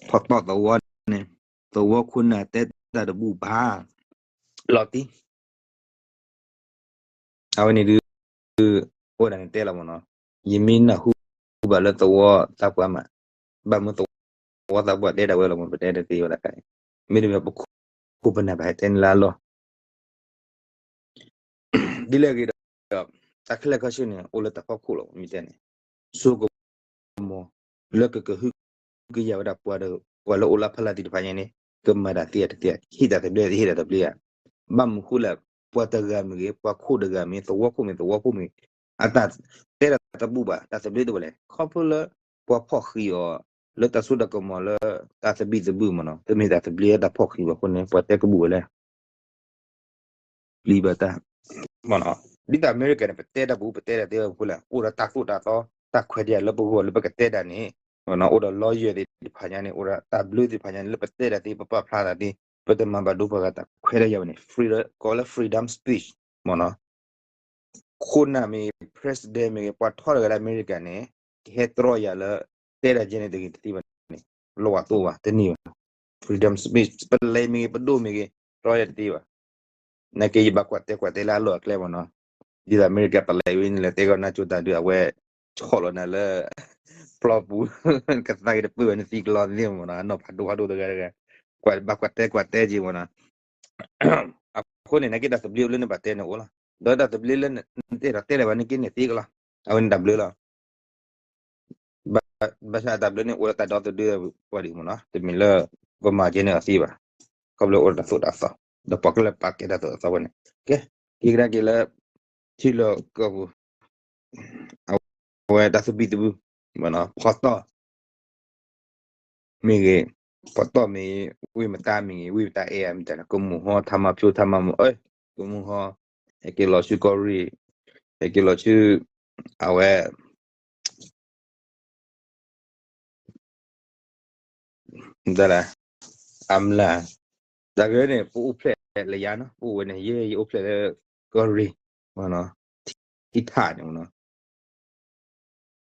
ဖီသီၣ်သဝီန့ၣ် သဝီခိၣ်နၢ်တဲတၢ်တဘူၣ်ဘၣ် လီၤတံၢ် အဝဲန့ၣ်ဒုး အိၣ်ဒၣ်န့ၣ်တဲလီၤမ့ၢ်နီၤ, ယမ့ၢ်နၢ်ဟူဘၣ်လၢသဝီသးပှၢ်မး, ဘၣ်မနုၤသဝီသးပှၢ်တဲဒၣ်ဝဲလီၤမ့ၢ် ပတဲတသ့ဝဲဒၣ်ခါ, မ့တမ့ၢ်ပခိၣ်ပနၢ်ဘၣ်ဟဲတဲန့ၣ်လၢအလီၢ် ဒ်လဲၣ်ဂ့ၤဒီး တၢ်ခဲလၢာ်ခဲဆ့န့ၣ် အိၣ်လၢတၢ်ဖီခိၣ်လီၤ မ့ၢ်တဲန့ၣ်, စိကမီၤ လၢကကဟုကယာ်ဝဲဒၣ်ပှၤဒီး ပှၤလၢအိၣ်လၢဖီလာ်သ့ၣ်တဖၣ်ညါန့ၣ် ကမၤတၢ်သ့တသ့ ဟ့ၣ်တၢ်သဘျ့သ့ ဟ့ၣ်တၢ်သဘျ့ဧါ, ဘၣ်မနုၤဃိလဲၣ် ပှၤတဂၤမ့ၢ်ဂ့ၤ ပှၤခိၣ်တဂၤမ့ၢ် သဝီခိၣ်မ့ၢ် သဝီဖိမ့ၢ် အတၢ်တဲတၢ်တဘူၣ်ဘၣ် တၢ်သဘျ့တအိၣ်ဘၣ်လဲၣ် ခီဖျိလၢ ပှၤဖီၣ်ဃံးအီၤ လၢတၢ်စိတၢ်ကမီၤလၢ တၢ်သဘံၣ်သဘုၣ်မ့ၢ်နီၤ တမ့ၢ်တၢ်သဘျ့တၢ်ဖီၣ်ဃံးဘၣ်အဃိန့ၣ် ပှၤတဲကဘူၣ်ဝဲလဲၣ် ပျံၤဘၣ်တၢ် မ့ၢ်နီၤ, ဒ်သိးအမဲရကၤန့ၣ် ပတဲတၢ်ပူၤ ပတဲတၢ်သ့ဝဲဖိလဲၣ် အိၣ်ဒီးတၢ်သိၣ်တၢ်သီ တၢ်ခွဲးတၢ်ယာ်လၢပဂီၢ်လၢပကတဲတၢ်န့ၣ် မ့ၢ်နီၤ, အိၣ်ဒီး lawyer သ့ၣ်တဖၣ်ညါန့ၣ် အိၣ်ဒီးတၢ်ဘျၢသ့ၣ်တဖၣ်ညါန့ၣ် လၢပတဲတၢ်သ့ ပပာ်ဖျါတၢ်သ့ ပတမၤဘၣ်ဒိပှၤဂၤတၢ်ခွဲးတၢ်ယာ်ဝဲန့ၣ် free ကိးလၢ freedom speech မ့ၢ်နီၤ ခိၣ်နၢ်မ့ၢ် president မ့ၢ်ဂ့ၤ ပှၤထီတဂၤလၢအမဲရကၤန့ၣ် ကဟဲတြီယၤလၢ တဲတၢ်ကဲန့ၣ်တဂ့ၤတသ့ဘၣ်န့ၣ် လီၤဝဲတိၢ်ဘၣ် တန့ၢ်ဘၣ်. Freedom speech ပလဲၤမ့ၢ်ဂ့ၤ ပဒိၣ်မ့ၢ်ဂ့ၤ တြီယၤတသ့ဘၣ်. နာ်က့ယဘၣ်ကွၢ်တဲကွၢ်တဲလၢအလီၢ်အကျဲမ့ၢ်နီၤ, ဒ်သိးအမဲရကၤပလဲၤဝဲန့ၣ် လဲၤတဲကီၢ်နၢ်ကၠိတၢ်ဒုး အဝဲ ဆီၣ်လီၤနၤလၢ ပျီပူၤ ကသါက့ၤတပၢၢ်ဝဲနသံကလီသ့မ့ၢ်နီၤ, အနီၢ်ဖးဒိၣ်ဖးဒိၣ်တဂၤတဂၤ ကွၢ်ဘၣ်ကွၢ်တဲကွၢ်တဲက့ၤမ့ၢ်နီၤ. အဃိန့ၣ် နာ်က့တၢ်သဘျ့လၢနဘၣ်တဲန့ၣ်အိၣ်လီၤ, ဒီးတၢ်သဘျ့လၢနတဲဒီးတဲလၢၤဘၣ်န့ၣ်က့န့ၣ်သ့ကလီၤ, အဝဲန့ၣ်တၢ်ဘျုးလီၤ. ဘၣ်ဆၣ်တၢ်ဘျုးန့ၣ်အိၣ်လၢတၢ်ဒီသဒၢပှၤဒ်မ့ၢ်နီၤ, တမ့ၢ်လၢပမၤကဲန့ၣ်အသ့ဘၣ်, ခီဖျိအိၣ်တၢ်သိၣ်တၢ်သီ, ဒီးပှၤကလၢပာ်ကဲတၢ်သိၣ်တၢ်သီဝဲန့ၣ်, ကဲ, က့ၤကဒါက့ၤလၢ ထံလီၢ်ကီၢ်ပူၤ, အဝဲတၢ်သူၣ်ဘံၣ်သးဘု, မ့ၢ်နီၤ, ဖီတီၢ် မ့ၢ်ဂ့ၤ, ဖီတီၢ်မ့ၢ်ဂ့ၤ, ဝံမတါမ့ၢ်ဂ့ၤ, ဝံမတါအဲၣ်မတၤန့ၣ် ကမူၣ်ဟီ ထါမၤဖျိ ထါမၤမူ အဲ, ကမူၣ်ဟီ, ဟဲက့ၤလီၤဆူကီၢ်ရ့ၣ်, ဟဲက့ၤလီၤဆူ, အဝဲ ဒ်လဲၣ်, အမျး, တၢ်ဂ့ၢ်န့ၣ် ပအိၣ်ဖျဲၣ်လၢယၤနီၤ, ပအိၣ်ဝဲန့ၣ် ယဲယအိၣ်ဖျဲၣ်လၢ ကီၢ်ရ့ၣ်, မ့ၢ်နီၤ, ထံထးန့ၣ်မ့ၢ်နီၤ,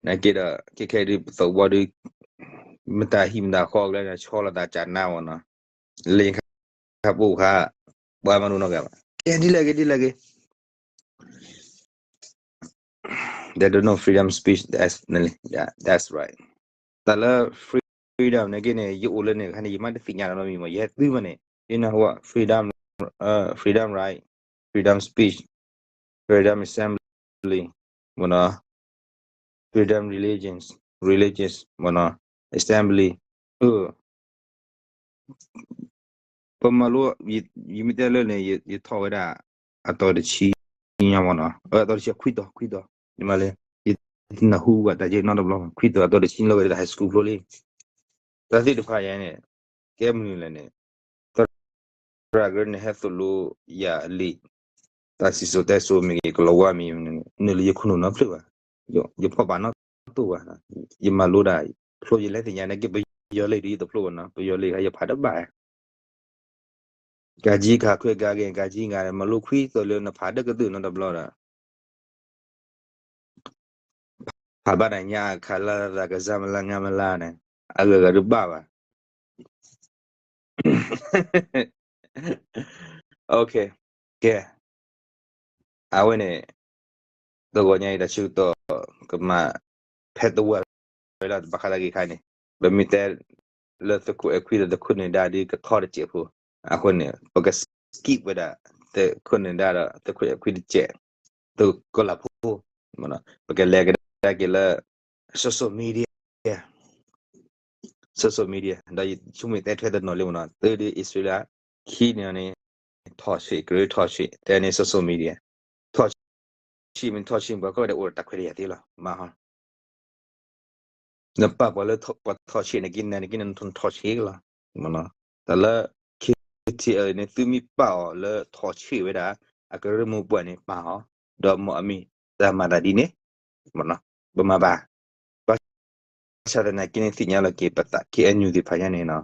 နာ်က့ဒီး ခဲခဲဒုး ပသးဝံၤဒီး မတၤဟံၣ်မတၤဃီကလဲၣ်န့ၣ် ဆီလီၤသးကနါမ့ၢ်နီၤ, လၢယခါပအိၣ်ခါ, ပှၤမၤဒိၣ်နီၢ်ဂၤဘၣ်, ကဲဒ်လဲၣ်ဂ့ၤ ဒ်လဲၣ်ဂ့ၤ They don't know freedom speech, that's, yeah, that's right. တၢ်လၢ freedom န့ၣ်က့န့ၣ် ယအိၣ်လၢန့ၣ်ခါန့ၣ် ယမ့ၢ်တသ့ၣ်ညါနီတမံၤမ့ၢ် ယဟဲသုမ့ၢ်န့ၣ် you know what, freedom, uh, freedom right, freedom speech, freedom assembly, မ့ၢ်နီၤ, freedom religions, religions, မ့ၢ်နီၤ, assembly, အ ပမၤလိ, ယမ့ၢ်တဲလၢန့ၣ် ယထီၣ်ဝဲဒၣ် အတီၤတဆံညါမ့ၢ်နီၤ, အတီၤတဆံ ခွံတီၤ ခွံတီၤ, ယမၤလၢ ယနၢ်ဟူဘၣ်တၢ်ယဲၢ်နီတဘျီ, ခွံတီၤ အတီၤတဆံလီၤဝဲဒၣ် high school ဖျိလံ, တၢ်သ့ၣ်တဖၣ်ယဲန့ၣ် ကဲမနုၤလဲၣ်န့ၣ်, သရၣ်ကရၢန့ၣ် ဟဲသိၣ်လိယၤလံ, တၢ်စံၣ်စိၤတဲစိၤမ့ၢ်ဂ့ၤ ကလီၤဝါမ့ၢ်ဂ့ၤ, နုာ်လၢယခိၣ်နူာ်နီဖျၢၣ်ဘၣ်, ယဖီၣ်ဘၣ်နီတိၢ်ဘၣ်, ယမၤလိဒၣ်, ဖျိယလဲၤသ့ၣ်ညါန့ၣ်က့ ပယီၤလံာ်ဒီးယတဖျိဘၣ်နီၤ, ပယီၤလံာ်ခါယဖးတဘၣ် ကၤကံခးခွဲကၤက့ၤ ကၤကံဂၤန့ၣ် မၤလိခွံသိးလၢနဖးဒၢကသုၣ်နီတဘျီဒီး ဖးဘၣ်တၢ်ညါအခါလၢသးကစၢ်မလါငါမလါန့ၣ် အဂၤဂၤဒုးဘၣ်ဘၣ် OK, ကဲ, အဝဲန့ၣ် တဂီၤညါအံၤတၢ်ဆၢကတီၢ် ကမၤဖဲတဝၢလီၤ ဘၣ်ဃးလၢအဂ့ၢ်ခါန့ၣ် ပမ့ၢ်တဲလၢသုးခိၣ်အဲၣ်ခွံဒီးသုးခိၣ်နၢၤဒါဒ်ကထီတစဲးဖိ, အဃိန့ၣ် ပက skip ဝဲဒၣ် သုးခိၣ်နၢၤဒါဒီးသုးခိၣ်အဲၣ်ခွံတစဲး, သုးကီၢ်လၤဖိ, ပကလဲၤကဒါက့ၤလၢ social media, social media ဒီးယဆိကမိၣ်တဲထွဲတနီၤလံမ့ၢ်နီၤ, သုးဒ်အံၣ်စရ့လး, ခံန့ၣ်န့ၣ် ထီၣ်ဆံး ကရၢထီၣ်ဆံး တဲန့ၣ် social media, ထီၣ်ဆံးမ့ၢ်ထီၣ်ဆံး ပှၤကီၢ်ဝဲဒၣ်အိၣ်ဒီးတၢ်ခွဲးတၢ်ယာ်သ့လီၤ, မၤဟီ နပာ်ပှၤလၢပှၤထီၣ်ဆံးန့ၣ်က့ နၤန့ၣ်က့ နထီၣ်ဆံးကလီၤ, တၢ်လၢ KTLA န့ၣ် သုမ့ၢ်ပာ်အီၤလၢထီၣ်ဆံးဝဲဒၣ် အကရၢမိၢ်ပှၢ်န့ၣ် ပာ်အီၤ, ဒီးမ်အမံၤ တၢ်မၤသးဒ်န့ၣ်, ပမၤဘၣ်, ဘၣ်ဆၣ်သနာ်က့န့ၣ် သ့ၣ်ညါလီၤက့ၤပသး KNU သ့ၣ်တဖၣ်ညါန့ၣ်နီၤ,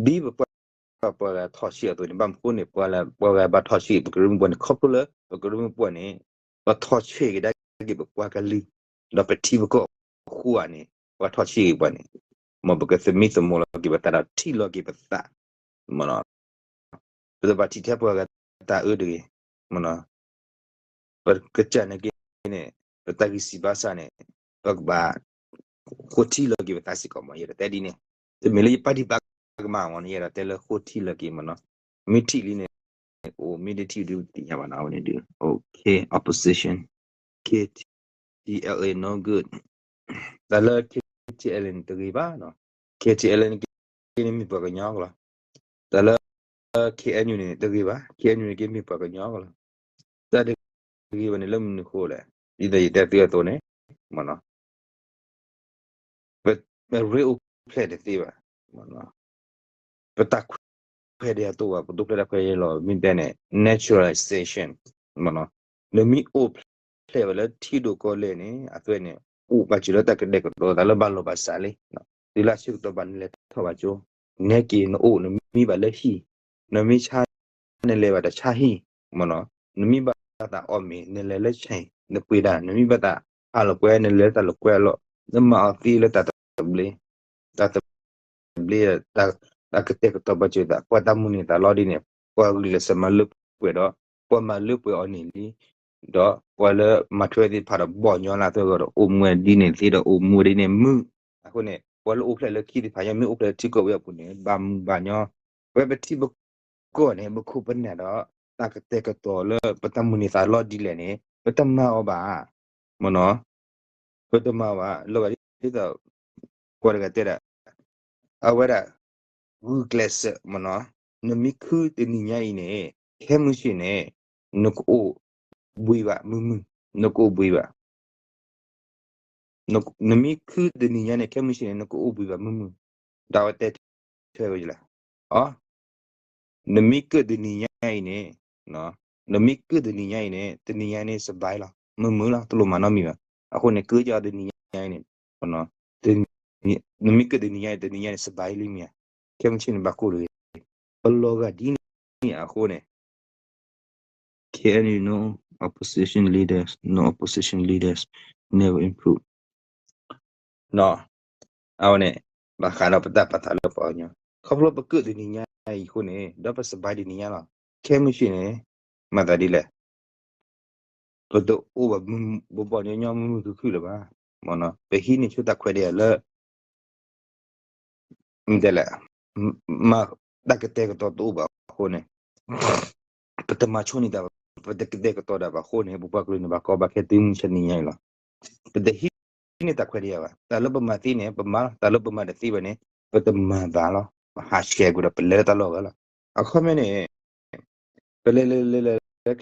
ဒ်ပပှၤ ပှၤဂၤထီၣ်ဆံးအသိးန့ၣ် ဘၣ်မနုၤဃိန့ၣ် ပှၤဂၤဘၣ်ထီၣ်ဆံး ပကရၢမိၢ်ပှၢ်န့ၣ် ခီဖျိလၢ ပကရၢမိၢ်ပှၢ်န့ၣ် ပှၤထီၣ်ဆံးကဒါက့ၤပပှၤကလုာ်, ဒီးပထံပကီၢ်အဃိဧါန့ၣ် ပှၤထီၣ်ဆံးက့ၤပှၤန့ၣ်, မ်ပကသမံသမိးလီၤက့ၤပသးဒီးထံၣ်လီၤက့ၤပသး, မ့ၢ်နီၤ, ပတဘၣ်ထံၣ်ထဲပှၤဂၤတၢ်အၢတဂ့ၤ, မ့ၢ်နီၤ ပကစၢ်န့ၣ်က့န့ၣ် ပတၢ်ဂံၢ်စၢ်ဘါစၢ်န့ၣ် ပကဘၣ်ဃိထံလီၤက့ၤပသးစ့ၢ်ကီးမး ယဲဒၣ်တဲဒ်န့ၣ်, တမ့ၢ်လၢယပာ်ဒံးပာ်ကမၣ်မးန့ၣ် ယဲဒၣ်တဲလၢဃိထံလီၤက့ၤမးနီၤ, မ့ၢ်ထံၣ်လံန့ၣ် အိၣ်မ့ၢ်တထံၣ်ဒုးသ့ၣ်ညါဘၣ်နီၤ အဝဲန့ၣ်ဒုး, OK, opposition, KTLA no good, တၢ်လၢ KTLA န့ၣ်တဂ့ၤဘၣ်နီၤ, KTLA န့ၣ်က့န့ၣ်မ့ၢ်ပှၤကညီကလီၤ, တၢ်လၢ KNU န့ၣ်တဂ့ၤဘၣ်, KNU န့ၣ်က့မ့ၢ်ပှၤကညီကလီၤ, တၢ်တဂ့ၤဘၣ်န့ၣ်လၢမနုၤဃိလဲၣ်, ဒ်သိးယတဲသုအသိးန့ၣ်, မ့ၢ်နီၤ ပရ့အိၣ်ဖျဲၣ်တသ့ဘၣ်, ပတၢ်ခွဲးဒဲးအသိးဘၣ်, ပဒိၣ်ဖျဲၣ်တၢ်ခွဲးဒဲးလီၤ, မ့ၢ်တဲန့ၣ် naturalization, မ့ၢ်နီၤ, နမ့ၢ်အိၣ်ဖျဲၣ်ဝဲလၢထံဒိၣ်ကီၢ်လဲၢ်န့ၣ် အသွဲၣ်န့ၣ် အိၣ်ပာ်စၢၤလၢတၢ်ကဒဲးကဒီးသးလၢဘၣ်လီၤဘၣ်စးလံ, တုၤလၢဆၢကတီၢ်ဘၣ်နလဲၤထီၣ်ဘၣ်ကၠိ, နဲက့ၤနအိၣ်နမံဘၣ်လၢဟံၣ်, နမ့ၢ်ဆါ နလဲၤဘၣ်တၢ်ဆါဟံၣ်, မ့ၢ်နီၤ, နမ့ၢ်ဘၣ်သးအီၣ်မ့ၤ နလဲၤလၢဆဲး နပှ့ၤတၢ်, နမ့ၢ်ဘၣ်သးဟးလိာ်ကွဲ နလဲၤလၢတၢ်လိာ်ကွဲအလီၢ်, နမၤအီၤသ့လၢတၢ်သဘျ့, တၢ်သဘျ့ ပှၤလၢအမၤတၢ်သဘျ့ တၢ်ကတဲာ်ကတီၤပာ်စၢၤသး ပှၤတၢ်မုၢ်န့ၢ်သးလီဒ်န့ၣ် ပှၤဂုာ်ကျဲးစၢးမၤလၢပှဲၤဒီး ပှၤမၤလၢပှဲၤအီၤန့ၣ်လံ ဒီးပှၤလၢမၤထွဲသ့ၣ်တဖၣ်ဒီးဘီၣ်ညီလၢအသဂၢၢ်ဒီး အိၣ်မူဝဲဒ်န့ၣ်သ့ဒီး အိၣ်မူဝဲဒ်န့ၣ်မုာ်. အဃိန့ၣ် ပှၤလၢအိၣ်ဖျဲၣ်လၢခံသ့ၣ်တဖၣ်ညါ မ့ၢ်အိၣ်ဖျဲၣ်လၢထံကီၢ်ဝဲအပူၤန့ၣ် ဘၣ်မုာ်ဘၣ်ညီ ပဝဲပထံပကီၢ်န့ၣ် ပခိၣ်ပနၢ်ဒီး တၢ်ကတဲာ်ကတီၤလၢပတၢ်မုၢ်န့ၢ်သးလီဒ်လဲၣ်န့ၣ် ပတမၤအီၤဘၣ် မ့ၢ်နီၤ ပတမၤဘၣ် လီၤဂာ်ဒ်သိး ပှၤတဂၤတဲဒၣ် အဝဲဒၣ် ဂုာ်ကျဲးစၢးမ့ၢ်နီၤ နမ့ၢ်ခုတနံၤညါအံၤန့ၣ် ခဲမုၢ်ဆ့ၣ်န့ၣ် နကအိၣ်ဘှံးဘၣ်မုာ်မုာ် နကအိၣ်ဘှံးဘၣ် နမ့ၢ်ခုတနံၤညါန့ၣ် ခဲမုၢ်ဆ့ၣ်န့ၣ် နကအိၣ်ဘှံးဘၣ်မုာ်မုာ် ဒီးအဝဲတဲထွဲဝဲယလဲၣ် အ နမ့ၢ်ကၢၣ်တနံၤညါအံၤန့ၣ် နမ့ၢ်ကၢၣ်တနံၤညါအံၤန့ၣ် တနံၤညါန့ၣ် စဘဲလီၤ မုာ်မုာ်လီၤ တလိၣ်မၤနီတမံၤဘၣ်. အဃိန့ၣ် ကၢၣ်ကီတနံၤညါအံၤန့ၣ် နမ့ၢ်ကၢၣ်တနံၤညါအံၤ တနံၤညါန့ၣ် စဘဲလံမ့ၢ်ဧါ. ခဲမုၢ်ဆ့ၣ်န့ၣ် ဘၣ်ကိၢ်တဂ့ၤ ပလီၤဂာ်ဒ်န့ၣ်အဃိန့ၣ် K N U no opposition leaders, no opposition leaders never improve. အဝဲန့ၣ် ဘၣ်ဃးဒီးပတၢ်ပာ်သးလၢပှၤကညီ ခီဖျိပကၢၣ်တနံၤညါအံၤအဃိန့ၣ် ဒီးပစဘဲတနံၤညါလီၤ. ခဲမုၢ်ဆ့ၣ်န့ၣ် မၤသးဒ်လဲၣ် ပတအိၣ်ဘၣ်ဘီၣ်ညီညီမုာ်မုာ်ခုၣ်ခုၣ်လၢၤဘၣ်. ပဟံးန့ၢ်ဆိတၢ်ခွဲးတၢ်ယာ်လၢ မ့ၢ်တဲလဲၣ် မ့ၢ်တၢ်ကတဲာ်ကတီၤတအိၣ်ဘၣ်အဃိန့ၣ် ပတမၤဆိန့ၢ်တၢ်ဘၣ် ပတကတဲာ်ကတီၤတၢ်ဘၣ်အဃိန့ၣ် ပပှၤကလုာ်န့ၣ် ဘၣ်ကီဘၣ်ခဲတုၤမုၢ်ဆ့ၣ်နံၤညါအံၤလီၤ. ပတဟံးန့ၢ်တၢ်ခွဲးတၢ်ယာ်ဘၣ်. တၢ်လၢပမၤသ့န့ၣ် ပမၤလီၤ. တၢ်လၢပမၤတသ့ဘၣ်န့ၣ် ပတမၤဘၣ်လီၤ. ပဟးဆှဲးကွံာ်ဒီးပလဲၤလၢတၢ်လီၢ်ဂၤလီၤ. အခီပညီန့ၣ် ပလဲၤလဲၤလဲၤလဲၤကျဲ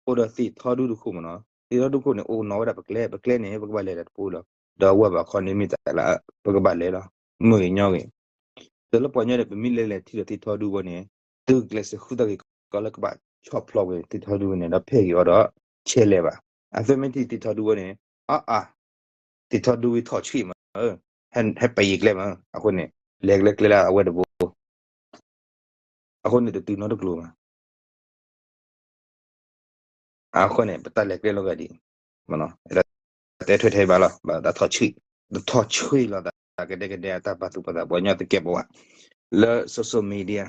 အိၣ်ဒီးသ့ၣ်ထီဒူတခိၣ်မ့ၢ်နီၤ. သ့ၣ်ထီဒူခိၣ်န့ၣ် အိၣ်နီၤဝဲဒၣ်ပကျဲ ပကျဲန့ၣ် ပကဘၣ်လဲၤတၢ်တပူၤလီၤ. ဒီးအဝဲဘၣ်ခီန့ၣ်မ့ၢ်တၢ်လၢ ပကဘၣ်လဲၤလီၤ. မုၢ်ဂ့ၤညီဂ့ၤ တၢ်လၢပှၤညီန့ၣ် ပမ့ၢ်လဲၤလဲၤထံၣ်ဒီးသ့ၣ်ထီဒူဝဲန့ၣ် သုကျဲးစၢးဃုသးဂ့ၤကီလၢကဘၣ်ဆီၣ်ဖျိးဝဲသ့ၣ်ထီဒူဝဲန့ၣ် ဒီးဖဲးဂ့ၤအီၤဒီး ဆဲးလဲၤဘၣ်. အသၢမ့ၢ်ထံၣ်သ့ၣ်ထီဒူဝဲန့ၣ် အါအါ သ့ၣ်ထီဒူဝဲထီၣ်ဆံးမး ဟဲပယံၤကျဲမး အဃိန့ၣ် လဲၤကျဲကျဲလၢအဝဲတဘိ အဃိန့ၣ်တတုၤနီတကျိၤဘၣ်. အဃိန့ၣ် ပတၢ်လဲၤကျဲလီၤဂာ်ဒ် တဲထွဲထဲဘၣ်လီၤ ဘၣ်တၢ်ထီၣ်ဆံး တထီၣ်ဆံးလီၤ တၢ်ကဒဲကဒဲအတၢ်ပာ်သူၣ်ပာ်သး ပှၤကညီတကဲပဝး လၢ social media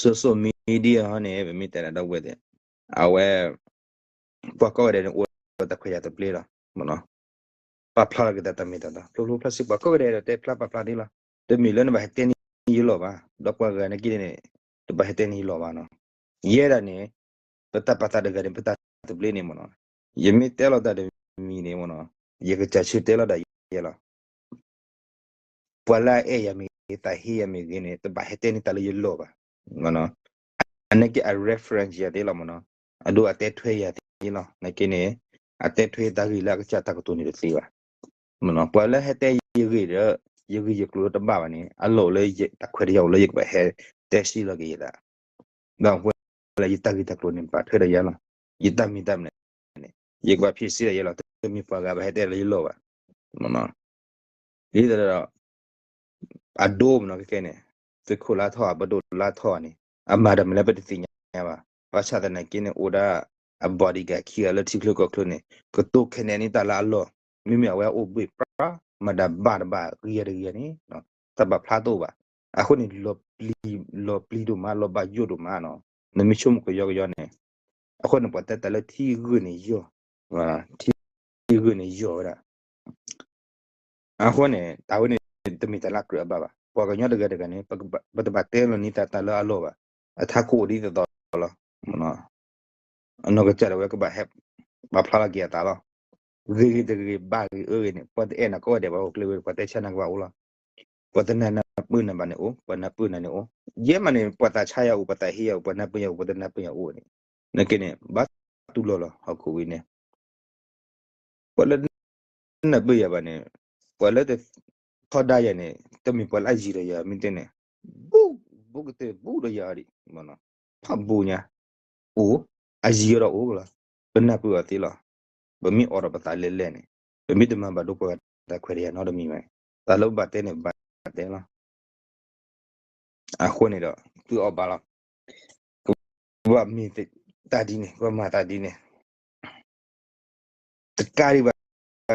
social media ဟီန့ၣ် ပမ့ၢ်တဲဒၣ်ဒီပုၢ်ဝဲၢ်သ့ၣ် အဝဲ ပှၤကိးဂၤဒဲးန့ၣ် အိၣ်ဒီးတၢ်ခွဲးတၢ်ယာ်တဘျ့လီၤ. ပာ်ဖျါလီၤက့ၤတၢ်တမ့ၢ်တၢ်တီ ဖျိဖျိဖျါဆံး ပှၤကိးဂၤဒဲးဒီးတဲဖျါပာ်ဖျါဒ်လီၤ. တမ့ၢ်လၢနဘၣ်ဟဲတဲန့ၢ်ယလီၢ်ဘၣ်, ဒီးပှၤဂၤနာ်က့န့ၣ် တဘၣ်ဟဲတဲန့ၢ်ယလီၢ်ဘၣ်နီၤ. ယဲဒၣ်န့ၣ် ပတၢ်ပာ်သးတဂၤန့ၣ် ပတၢ်သဘျ့န့ၣ်မ့ၢ်နီၤ, ယမ့ၢ်တဲလီၤတၢ်တမံၤန့ၣ်မ့ၢ်နီၤ, ယကစၢ်ဆၢတဲလီၤဒၣ်ယဲလီၤ. ပှၤလၢအအဲၣ်ယၤမ့ၢ်ဂ့ၤ သးဟ့ယၤမ့ၢ်ဂ့ၤန့ၣ် တဘၣ်ဟဲတဲန့ၢ်တၢ်လၢယလီၢ်ဘၣ်. အနာ်က့အ reference ယၤသ့လီၤမ့ၢ်နီၤ, အဒိအတဲထွဲယၤသ့လီၤ. နာ်က့န့ၣ် အတဲထွဲတၢ်ဂ့ၢ်လၢအကစၢ်တၢ်ကတိၤန့ၣ်တသ့ဘၣ်. ပှၤလၢဟဲတဲယဂ့ၢ်ဒီး ယဂ့ၢ်ယကျိၤလၢတဘၣ်ဘၣ်န့ၣ် အလီၢ်လၢတၢ်ခွဲးတၢ်ယာ်အိၣ်လၢယကဘၣ်ဟဲတဲစံးလီၤက့ၤယသး ဒီးအဃိလၢယတၢ်ဂ့ၢ်တၢ်ကျိၤန့ၣ် ဘၣ်ထွဲဒီးယၤလီၤ. ယတၢ်မ့ၢ်တၢ်မနုၤန့ၣ် ယကဘၣ်ဖံးစံးဒီးယဲလီၤ, တမ့ၢ်ပှၤဂၤဘၣ်ဟဲတဲလၢယလီၢ်ဘၣ်. ဒ်သိးဒီး အဒိမ့ၢ်နီၤ ခဲကဲန့ၣ် သုးခိၣ်လါထီၣ် ပဒိၣ်လါထီၣ်န့ၣ် အမၤတၢ်မနုၤလၢပတသ့ၣ်ညါဘၣ်. ဘၣ်ဆၣ်သနာ်က့န့ၣ် အိၣ်ဒၣ်အ bodyguard ခံဂၤလၢထံချၢကီၢ်ချၢန့ၣ် ကတိၤခဲန့ၣ်န့ၣ်တၢ်လၢအလီၢ်, မ့မ့ၢ်အဝဲအိၣ်ဘှ့ၣ်ပြၢ မၤတၢ်ဘၣ်တဘၣ် ဂ့ၤဂၤတဂ့ၤဂၤန့ၣ် တၢ်ပာ်ဖျါတအိၣ်ဘၣ်. အဃိန့ၣ် လီၤပျံၤဒိၣ်မး လီၤဘၣ်ယိၣ်ဒိၣ်မးနီၤ, နမ့ၢ်ဆိကမိၣ်ကယီကယီန့ၣ်, အဃိန့ၣ် ပှၤတဲတၢ်လၢထံဂုာ်န့ၣ်ယီၢ်, ထံဂုာ်န့ၣ်ယီၢ်ဝဲဒၣ် အဃိန့ၣ် တၢ်ဝဲန့ၣ် တမ့ၢ်တၢ်လၢအကြၢးအဘၣ်ဘၣ်. ပှၤကညီတဂၤတဂၤန့ၣ် ပတဘၣ်တဲလီၤန့ၢ်တၢ်တၢ်လၢအလီၢ်ဘၣ်. အထးခိၣ်အိၣ်ဒ်သိးသိးလီၤ. အနီၢ်ကစၢ်ဒၣ်ဝဲကဘၣ်ဟဲ ပာ်ဖျါလီၤက့ၤအသးလီၤ. ဂ့ၤဂ့ၤတဂ့ၤ ဘၣ်ဂ့ၤအၢဂ့ၤန့ၣ် ပှၤတအဲၣ်နၤကိးဂၤဒဲးဘၣ် ဟီၣ်ခိၣ်ချၢဝဲ ပှၤတဲဆါနၤကဘၣ်အိၣ်လီၤ. ပှၤတနၢ်ပၢၢ်နၤဘၣ်န့ၣ်အိၣ်, ပှၤနၢ်ပၢၢ်နၤန့ၣ်အိၣ်, ယဲမးန့ၣ် ပှၤသးဆါယၤအိၣ်, ပှၤသးဟ့ယၤအိၣ်, ပှၤနၢ်ပၢၢ်ယၤအိၣ်, ပှၤတနၢ်ပၢၢ်ယၤအိၣ်န့ၣ်, နာ်က့န့ၣ် ဘၣ်တူၢ်လိာ်လီၤ ဟီၣ်ခိၣ်ဝဲန့ၣ် ပှၤလၢ နၢ်ပၢၢ်ယၤဘၣ်န့ၣ် ပှၤလၢတထီဒါယၤန့ၣ် တမ့ၢ်ပှၤလၢအယံၤဒီးယၤ မ့ၢ်တဲန့ၣ် ဘူး ဘူးကတၢၢ်ဘူးဒီးယၤဒံး ဖးဘူးညါ အိၣ် အယံၤဒီးအိၣ်လီၤ. ပနၢ်ပၢၢ်အီၤသ့လီၤ. ပမ့ၢ်အိးထီၣ်ပသးလဲၢ်လဲၢ်န့ၣ် ပမ့ၢ်တမၤဘၣ်ဒိပှၤတၢ်ခွဲးတၢ်ယာ်နီတမံၤဘၣ်န့ၣ် တၢ်လၢပဘၣ်တဲန့ၣ် ပဘၣ်တဲလီၤ. အဃိန့ၣ်ဒီး သုအီၣ်ဘၣ်လီၤ. ကဘၣ်မ့ၢ်တၢ်ဒ်န့ၣ် ကဘၣ်မၤတၢ်ဒ်န့ၣ် တကးဒံးဘၣ်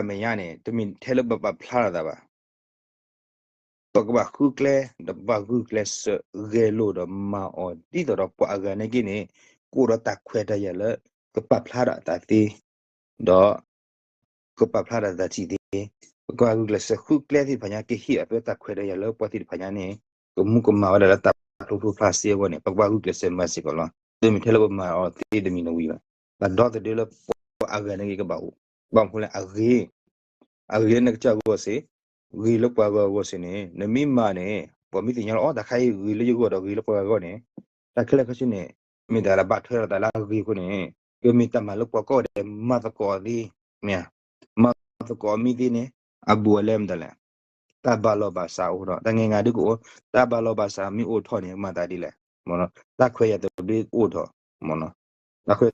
မဲာ်ညါန့ၣ် တမ့ၢ်ထဲလၢပပာ်ဖျါလီၤသးဘၣ်. ပကဘၣ်ဃုကျဲ ဒီးပဘၣ်ဂုာ်ကျဲးစၢးဂဲၤလိာ်ဒီးမၤအီၤ ဒ်သိးဒီးပှၤအဂၤနာ်က့န့ၣ် ကအိၣ်ဒီးတၢ်ခွဲးတၢ်ယာ်လၢ ကပာ်ဖျါထီၣ်အသးသ့ ဒီး ကပာ်ဖျါထီၣ်အသးထံၣ်သ့, ပကဘၣ်ဂုာ်ကျဲးစၢးဃုကျဲသ့ၣ်တဖၣ်ညါ ကဟ့ၣ်အသွဲတၢ်ခွဲးတၢ်ယာ်လၢပှၤသ့ၣ်တဖၣ်ညါန့ၣ် ကမူကမၣ်ဝဲဒၣ်လၢတၢ်ဖျိဖျိဖျါစ့အဂီၢ်န့ၣ် ပကဘၣ်ဂုာ်ကျဲးစၢးမၤစ့ၢ်ကီးလီၤ. တမ့ၢ်ထဲလၢပမၤအီၤသ့တမံၤတဝံၤဘၣ်. တၢ်ဒီသဒၢလၢပှၤအဂၤနာ်က့ကဘၣ်အိၣ်, ဘၣ်မနုၤလဲၣ် အဂ့ၤ အဂ့ၤလၢနကစၢ်အဂီၢ်စ့ၢ်, ဂ့ၤလၢပှၤဂၤအဂီၢ်စ့ၢ်န့ၣ် နမ့ၢ်မၤန့ၣ် ပှၤမ့ၢ်သ့ၣ်ညါလီၤ အီ တၢ်ခါအံၤဂ့ၤလၢယဂီၢ်ဒီးဂ့ၤလၢပှၤဂၤအဂီၢ်န့ၣ် တၢ်ခဲလၢာ်ခဲဆ့န့ၣ် မ့ၢ်တၢ်လၢဘၣ်ထွဲဒီးတၢ်လၢအဂ့ၤအဃိန့ၣ် ကမ့ၢ်တၢ်မၤလၢပှၤကိးဂၤဒဲး မၤသကိးသ့, မ့ၢ်ဧါ, မၤသကိးမ့ၢ်သ့န့ၣ် အဘူးအလဲမတၤလဲၣ်, တၢ်ဘၣ်လီၤဘၣ်စးအိၣ်ထီၣ် တၢ်ငဲၤငါဒုကအိၣ်, တၢ်ဘၣ်လီၤဘၣ်စးမ့ၢ်အိၣ်ထီၣ်န့ၣ် မၤသးဒ်လဲၣ်, တၢ်ခွဲးယာ်သဘျ့အိၣ်ထီၣ်, တၢ်ခွဲး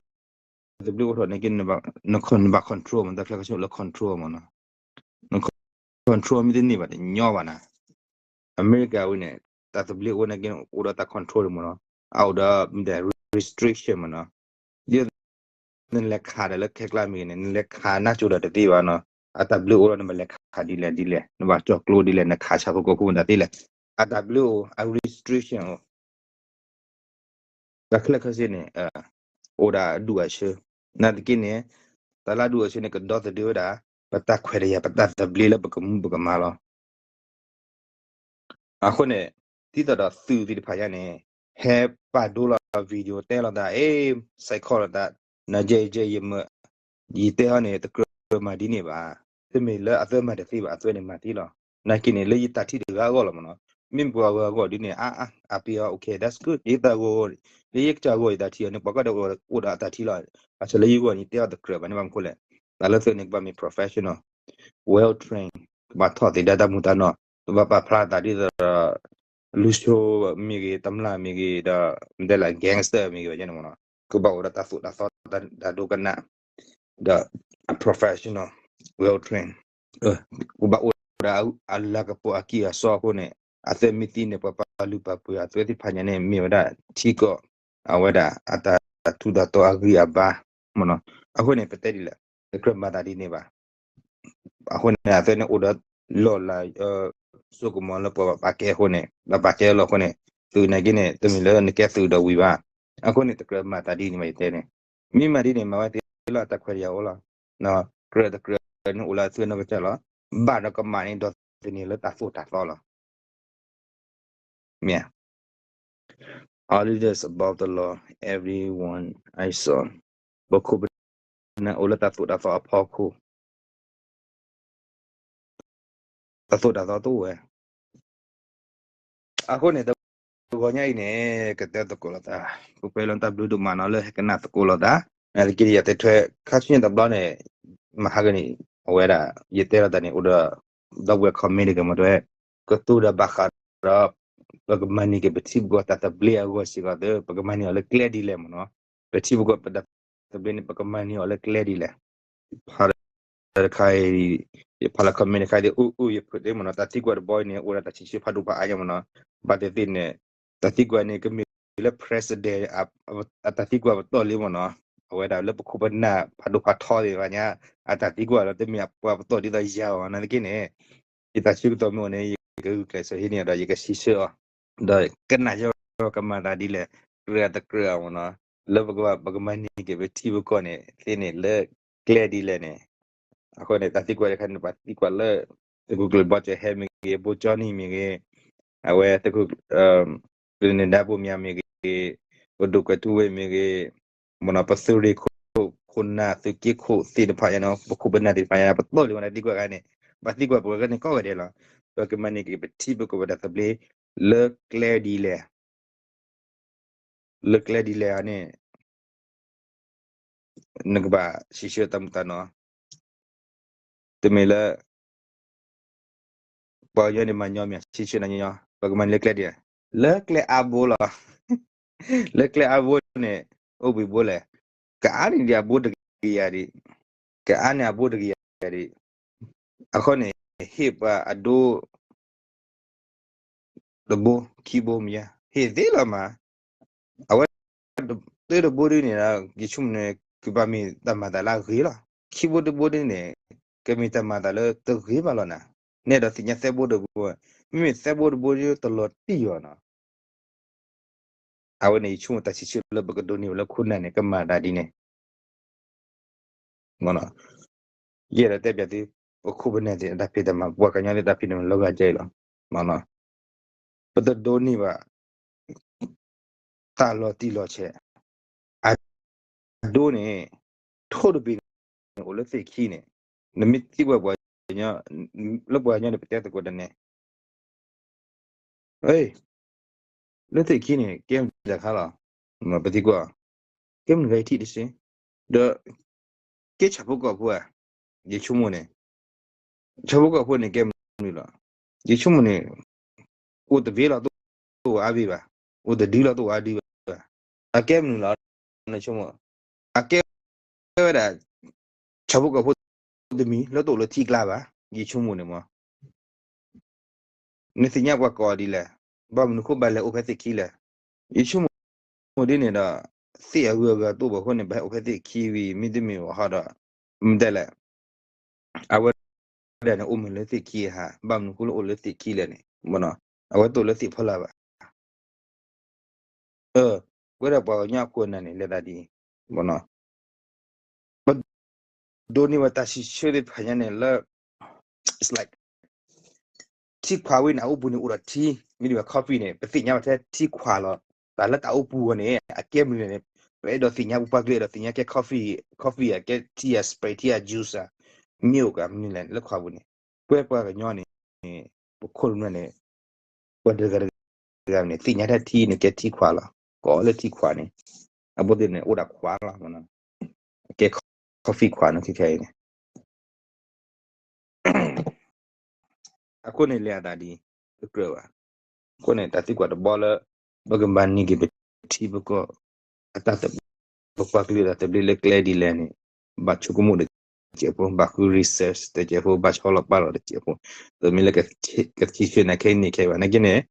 သဘျ့အိၣ်ထီၣ်န့ၣ်က့ နဘၣ် control မး တၢ်ခဲလၢာ်ခဲဆ့လၢ control မးနီၤ, န control မ့ၢ်တန့ၢ်ဘၣ်တညီဘၣ်နၤ, အမဲရကၤဝဲန့ၣ် တၢ်သဘျ့အိၣ်န့ၣ်က့ အိၣ်ဒီးတၢ် control မးနီၤ, အအိၣ်ဒီး restriction မးနီၤ, ဒ် နလဲၤခးဒီးလၢခဲကျါမ့ၢ်ဂ့ၤန့ၣ် နလဲၤခးနၢ်ကၠိဒီးတသ့ဘၣ်နီၤ, အတၢ်ဘျုးအိၣ်လီၤ နဘၣ်လဲၤခးဒ်လဲၣ်ဒ်လဲၣ် နဘၣ်ကၠီၣ်ကျိဒ်လဲၣ် နခးဆၣ်ဖိကီၢ်ဖိမတၤသ့လဲၣ်, အတၢ်ဘျုးအိၣ် အ restriction အိၣ် တၢ်ခဲလၢာ်ခဲဆ့န့ၣ် အိၣ်ဒၣ်အဒူၣ်အဆၢ, နာ်သက့န့ၣ် တၢ်လၢအဒူၣ်အဆၢန့ၣ် ကဒီသဒၢဝဲဒၣ် ပတၢ်ခွဲးတၢ်ယာ် ပတၢ်သဘျ့လၢပကမူပကမၤလီၤ. အဃိန့ၣ် ဒ်သိးဒီးသုးသ့ၣ်တဖၣ်ညါန့ၣ် ဟဲပာ်ဒိလီၤ video တဲလိာ်သး အ့ စဲးခီလိာ်သး နယဲယဲယမၢ ယတဲဟီန့ၣ် တကြၢးမၤဒ်န့ၣ်ဘၣ်. တမ့ၢ်လၢအသွဲမၤတသ့ဘၣ် အသွဲန့ၣ်မၤသ့လီၤ. နာ်က့န့ၣ် လၢယတၢ်ထံၣ်တဂၤအဂီၢ်လီၤမ့ၢ်နီၤ. မ့ၢ်ပှၤဂၤအဂီၢ်ဒ်န့ၣ် အါအါ အပ့ၤအီၤ okay, that's good ယသးဂီၤ လၢယကစၢ်ဂီၢ်ယတၢ်ထံၣ်အီၤန့ၣ် ပှၤကဒီးအိၣ်ဒီးအတၢ်ထံၣ်လီၤ. ဘၣ်ဆၣ်လၢယဂီၢ်န့ၣ် တဲအီၤတကြၢးဘၣ်န့ၣ် ဘၣ်မနုၤဃိလဲၣ်. တၢ်လၢသုးန့ၣ် ကဘၣ်မ့ၢ် professional, well trained, ကဘၣ်ထီၣ်သ့ဒၣ်တၢ်မူတၢ်နီၢ်, ကဘၣ်ပာ်ဖျါသးဒ်သိးဒီး လူၤဆိမ့ၢ်ဂ့ၤ, တမျၢ်မ့ၢ်ဂ့ၤ, ဒီး မ့ၢ်တဲလၢ gangster မ့ၢ်ဂ့ၤဘၣ်န့ၣ်မ့ၢ်နီၤ. ကဘၣ်အိၣ်ဒီးတၢ်သိၣ်တၢ်သီ တၢ်ဒိကနၣ် ဒီး professional, well trained, ကဘၣ်အိၣ်ဒီးအလၤကပီၤအကံၢ်အစီအဃိန့ၣ် အသွဲမ့ၢ်သံန့ၣ် ပှၤပာ်လုၢ်ပာ်ပှ့ၤအသွဲသ့ၣ်တဖၣ်ညါန့ၣ် မ့ၢ်ဝဲဒၣ်ထံကီၢ် အဝဲဒၣ်အတၢ်ထူးတၢ်တီၤအဂံၢ်အဘါမ့ၢ်နီၤ. အဃိန့ၣ် ပတဲဒ်လဲၣ် တကြၢးမၤသးဒ်န့ၣ်ဘၣ်. အဃိန့ၣ် အသွဲန့ၣ်အိၣ်ဒီးလီၢ်လၤ စိကမီၤလၢပှၤဘၣ်ပာ်ကဲအဃိန့ၣ် ဘၣ်ပာ်ကဲလီၤအဃိန့ၣ် သုးနာ်က့န့ၣ် တမ့ၢ်လၢနကဲသုးဒီးဝံၤဘၣ်. အဃိန့ၣ် တကြၢးမၤသးဒ်န့ၣ်ဘၣ် ယတဲန့ၣ်. မ့ၢ်မၤဒ်န့ၣ် မၤဝဲသ့လီၤ တၢ်ခွဲးတၢ်ယာ်အိၣ်လီၤ. ကြၢးတကြၢးန့ၣ်အိၣ်လၢအသွဲနီၢ်ကစၢ်လီၤ. ဘၣ်ဒီးကမၣ်န့ၣ် ဒီးသန့ၤလၢတၢ်သိၣ်တၢ်သီလီၤ. မ့ၢ် All leaders above the law, everyone I saw. ပခိၣ်ပနၢ်အိၣ်လၢတၢ်သိၣ်တၢ်သီအဖီခိၣ်, တၢ်သိၣ်တၢ်သီတအိၣ်ဝဲ. အဃိန့ၣ် တဂီၤညါအံၤန့ၣ် ကတဲသကိးလိာ်သး, ပကွဲးလၢတၢ်ဘျုးဒိၣ်မးနီၤ လၢဟဲကနၣ်သကိးလိာ်သး. နာ်သက့ ယတဲထွဲ ခါဆူညါတဘျီန့ၣ် မဟါကန့ၣ် အဝဲဒၣ် ယတဲလိာ်သးန့ၣ် အိၣ်ဒီး ဒီပုၢ်ဝဲၢ် comment တဂၤမ့ၢ်တဲ ကတိၤဒီးဘၣ်ဃးဒီး ပကမၤန့ၢ်က့ၤပထံပကီၢ်တၢ်သဘျ့အဂီၢ်စ့ၢ်ကီးသ့ ပကမၤန့ၢ်အီၤလၢကျဲဒ်လဲၣ်မ့ၢ်နီၤ. ပထံပကီၢ်ပတၢ်သဘျ့န့ၣ် ပကမၤန့ၢ်အီၤလၢကျဲဒ်လဲၣ်. ဖးတခါအံၤ ယဖးလၢ comment တခါအံၤ အိၣ်အိၣ်ယဖုးသ့မ့ၢ်နီၤ တၢ်သံကွၢ်တဘီအံၤန့ၣ် အိၣ်ဒီးတၢ်စံးဆၢဖးဒိၣ်ဖးအါညါမ့ၢ်နီၤ. ဘၣ်သ့ၣ်သ့ၣ်န့ၣ် တၢ်သံကွၢ်န့ၣ် ကမ့ၢ်လၢ president အတၢ်သံကွၢ်ပတီၢ်လံမ့ၢ်နီၤ. အဝဲဒၣ်လၢပခိၣ်ပနၢ်ဖးဒိၣ်ဖးထီသ့ၣ်တဖၣ်ညါ အတၢ်သံကွၢ်လီၤ တမ့ၢ်အပှၤပတီၢ်ဒ်သိးယၤအီၤ နာ်သက့န့ၣ် ယတၢ်ဆၢကတီၢ်မ့ၢ်အိၣ်န့ၣ် ယကဂုာ်ကျဲးစၢးဟံးန့ၢ်အီၤဒီး ယကစံးဆၢအီၤ ဒီးကနၣ်ယကမၤသးဒ်လဲၣ် ကြၢးတကြၢးမ့ၢ်နီၤ လၢပကဘၣ် ပကမၤန့ၢ်က့ၤပထံပကီၢ်န့ၣ် သ့န့ၣ်လၢကျဲဒ်လဲၣ်န့ၣ်. အဃိန့ၣ် တၢ်သံကွၢ်တခါန့ၣ် ပှၤသံကွၢ်လၢ သုးခိၣ်ကျၢၢ်ဘီကၠီဟဲမ့ၢ်ဂ့ၤ ဘိကၠီနံၣ်မ့ၢ်ဂ့ၤ အဝဲသုးခိၣ် ကလံၤနဒါဘိၣ်မၠးမ့ၢ်ဂ့ၤ ပဒိၣ်ကွဲးထူဝ့ၢ်မ့ၢ်ဂ့ၤ မ့ၢ်နီၤ ပသုးရ့ၣ်ခိၣ် ခိၣ်နၢ်သုးက့ခိၣ်သ့ၣ်တဖၣ် ယၤနီၤ ပခိၣ်ပနၢ်သ့ၣ်တဖၣ် ယၤနီၤ ပတီၢ်လံဝဲဒၣ်သံကွၢ်ခါန့ၣ် ဘၣ်သံကွၢ်ပှၤဂၤန့ၣ်ကိးဂၤဒဲးလီၤ. ပကမၤန့ၢ်က့ၤပထံပကီၢ်ပတၢ်သဘျ့ လၢကျဲဒ်လဲၣ် လၢကျဲဒ်လဲၣ်ဧါန့ၣ် နကဘၣ်စံးဆၢတၢ်မူတၢ်နီၢ် တမ့ၢ်လၢ ပှၤကညီန့ၣ်မၤညီမ့ၢ် စံးဆၢနၤညီညီ ပကမၤန့ၢ်လၢကျဲဒ်လဲၣ် လၢကျဲအါဘိလီၤ. လၢကျဲအါဘိန့ၣ် အိၣ်ဘှံးဘိလဲၣ် ကအါန့ၢ်ဒံးအဘိတကယၤဒံး ကအါန့ၢ်အဘိတကယၤဒံး အဃိန့ၣ် ဟ့ၣ်ပှၤအဒိ တဘိ ခံဘိမ့ၢ်ယါ ဟ့ၣ်သ့လီၤမး အဝဲ တဘိဒ်န့ၣ် ယဆိကမိၣ်န့ၣ် ကဘၣ်မ့ၢ်တၢ်မၤသးလၢအဂ့ၤလီၤ. ခံဘိတဘိဒ်န့ၣ် ကမ့ၢ်တၢ်မၤသးလၢတဂ့ၤဘၣ်လီၤနၤ. နဲဒိးသ့ၣ်ညါသၢဘိတဘိ မ့မ့ၢ်သၢဘိတဘိတလီၤတံၢ်အီၤနီၤ. အဝဲန့ၣ် ယဆိကမိၣ်တၢ်စံးဆၢလၢပကဒိးန့ၢ်ဝဲလၢခိၣ်နၢ်န့ၣ် ကမၤတၢ်ဒ်န့ၣ် ယအဲၣ်ဒိးတဲပၠးသု ပခိၣ်ပနၢ်သ့ၣ်တၢ်ဖံးတၢ်မၤ ပှၤကညီသ့ၣ်တၢ်ဖံးတၢ်မၤလီၤဂာ်ကဲအံၤလီၤ. ပတဒိးန့ၢ်ဘၣ် တၢ်လီၤတံၢ်လီၤဆဲး အဒိန့ၣ် ထိၣ်တဘ့ၣ်န့ၣ် အိၣ်လၢသ့ၣ်ခံန့ၣ် နမ့ၢ်သံကွၢ်ပှၤကညီ လၢပှၤကညီန့ၣ် ပတဲသကိးတန့ၣ် လၢသ့ၣ်ခံန့ၣ် ကဲမနုၤတခါလီၤ. ပသံကွၢ် ကဲမနုၤဂၤယထံၣ်တစ့ ဒီး ကဲဆၣ်ဖိကီၢ်ဖိဧါ, ယဆိကမိၣ်န့ၣ် ဆၣ်ဖိကီၢ်ဖိန့ၣ်ကဲမနုၤလီၤ. ယဆိကမိၣ်န့ၣ် အိၣ်တဘ့ၣ်လီၤတအိၣ်အါဘ့ၣ်ဘၣ်, အိၣ်တဒုလီၤတအိၣ်အါဒုဘၣ်. အကဲမနုၤလီၤ နဆိကမိၣ်, အကဲဝဲဒၣ် ဆၣ်ဖိကီၢ်ဖိတမံၤလၢတအိၣ်လၢထံကျါဘၣ်, ယဆိကမိၣ်န့ၣ်မး နသ့ၣ်ညါပှၤကိးဒ်လဲၣ်, ဘၣ်မနုၤဃိဘၣ်လဲၤအိၣ်ဖဲသ့ၣ်ခံလဲၣ်. ယဆိကမိၣ်ဒ်န့ၣ်ဒီး သ့ၣ်အဂုၤအဂၤတအိၣ်ဘၣ်အဃိန့ၣ် ဘၣ်ဟဲအိၣ်ဖဲသ့ၣ်ခံဝံၤ မ့တမ့ၢ်ဘၣ်ဟီဒီး မ့ၢ်တဲလဲၣ် အဝဲဒၣ်န့ၣ်အိၣ်မ့ၢ်လၢသ့ၣ်ခံဧါ, ဘၣ်မနုၤဃိလၢအိၣ်လၢသ့ၣ်ခံလဲၣ်န့ၣ် အဝဲတအိၣ်လၢသ့ၣ်ဖီလာ်ဘၣ်. ပဝဲဒၣ်ပှၤကညီအခိၣ်အနၢ်န့ၣ် လဲၤသးဒ်အံၤ ပဒိးန့ၢ်ဝဲတၢ်စံးဆၢသ့ၣ်တဖၣ်ညါန့ၣ်လၢ it's like ထံခွးဝံၤန့ၣ် အအိၣ်ပူၤန့ၣ်အိၣ်ဒီးထံ, မ့တမ့ၢ် coffee န့ၣ် ပသ့ၣ်ညါဘၣ်ထဲထံခွးလီၤ. တၢ်လၢတၢ်အိၣ်ပူၤအဂီၢ်န့ၣ် အကဲမနုၤလဲၣ်န့ၣ် ပအဲၣ်ဒိးသ့ၣ်ညါ ပပှၤကလုာ်အဲၣ်ဒိးသ့ၣ်ညါကဲ coffee, coffee ဧါ, ကဲ tea ဧါ, Sprite, tea ဧါ, juice ဧါ, milk ဧါ, မနုၤလဲၣ်လၢခွးပူၤန့ၣ် ပဝဲပှၤကညီန့ၣ် ပခိၣ်ပနၢ်န့ၣ် ပှၤတဂၤတဂၤန့ၣ် သ့ၣ်ညါတၢ်ထံန့ၣ် ကဲထံခွးလီၤ. ကိးလၢထံခွးန့ၣ် အဘိသ့ၣ်န့ၣ် အိၣ်ဒၣ်ခွးလီၤ. ကဲ coffee ခွးန့ၣ် ခဲခဲအံၤန့ၣ် အဃိန့ၣ် လဲၤအသးဒ်အကြၢးဘၣ်. အဃိန့ၣ် တၢ်သံကွၢ်တဘီလၢ ပကဘၣ်န့ၢ်က့ၤပထံပကီၢ် အတၢ်သဘျ့ ပပှၤကလုာ်တၢ်သဘျ့လၢကျဲဒ်လဲၣ်န့ၣ် ဘၣ်ဆိကမိၣ်တစဲးဖိ, ဘၣ်ဃု research တစဲးဖိ, ဘၣ်ဆီလီၤပာ်လီၤတစဲးဖိ, တမ့ၢ်လၢကထံၣ်ဆၢနၤခဲအံၤန့ၣ်ခဲဘၣ်. နာ်က့န့ၣ်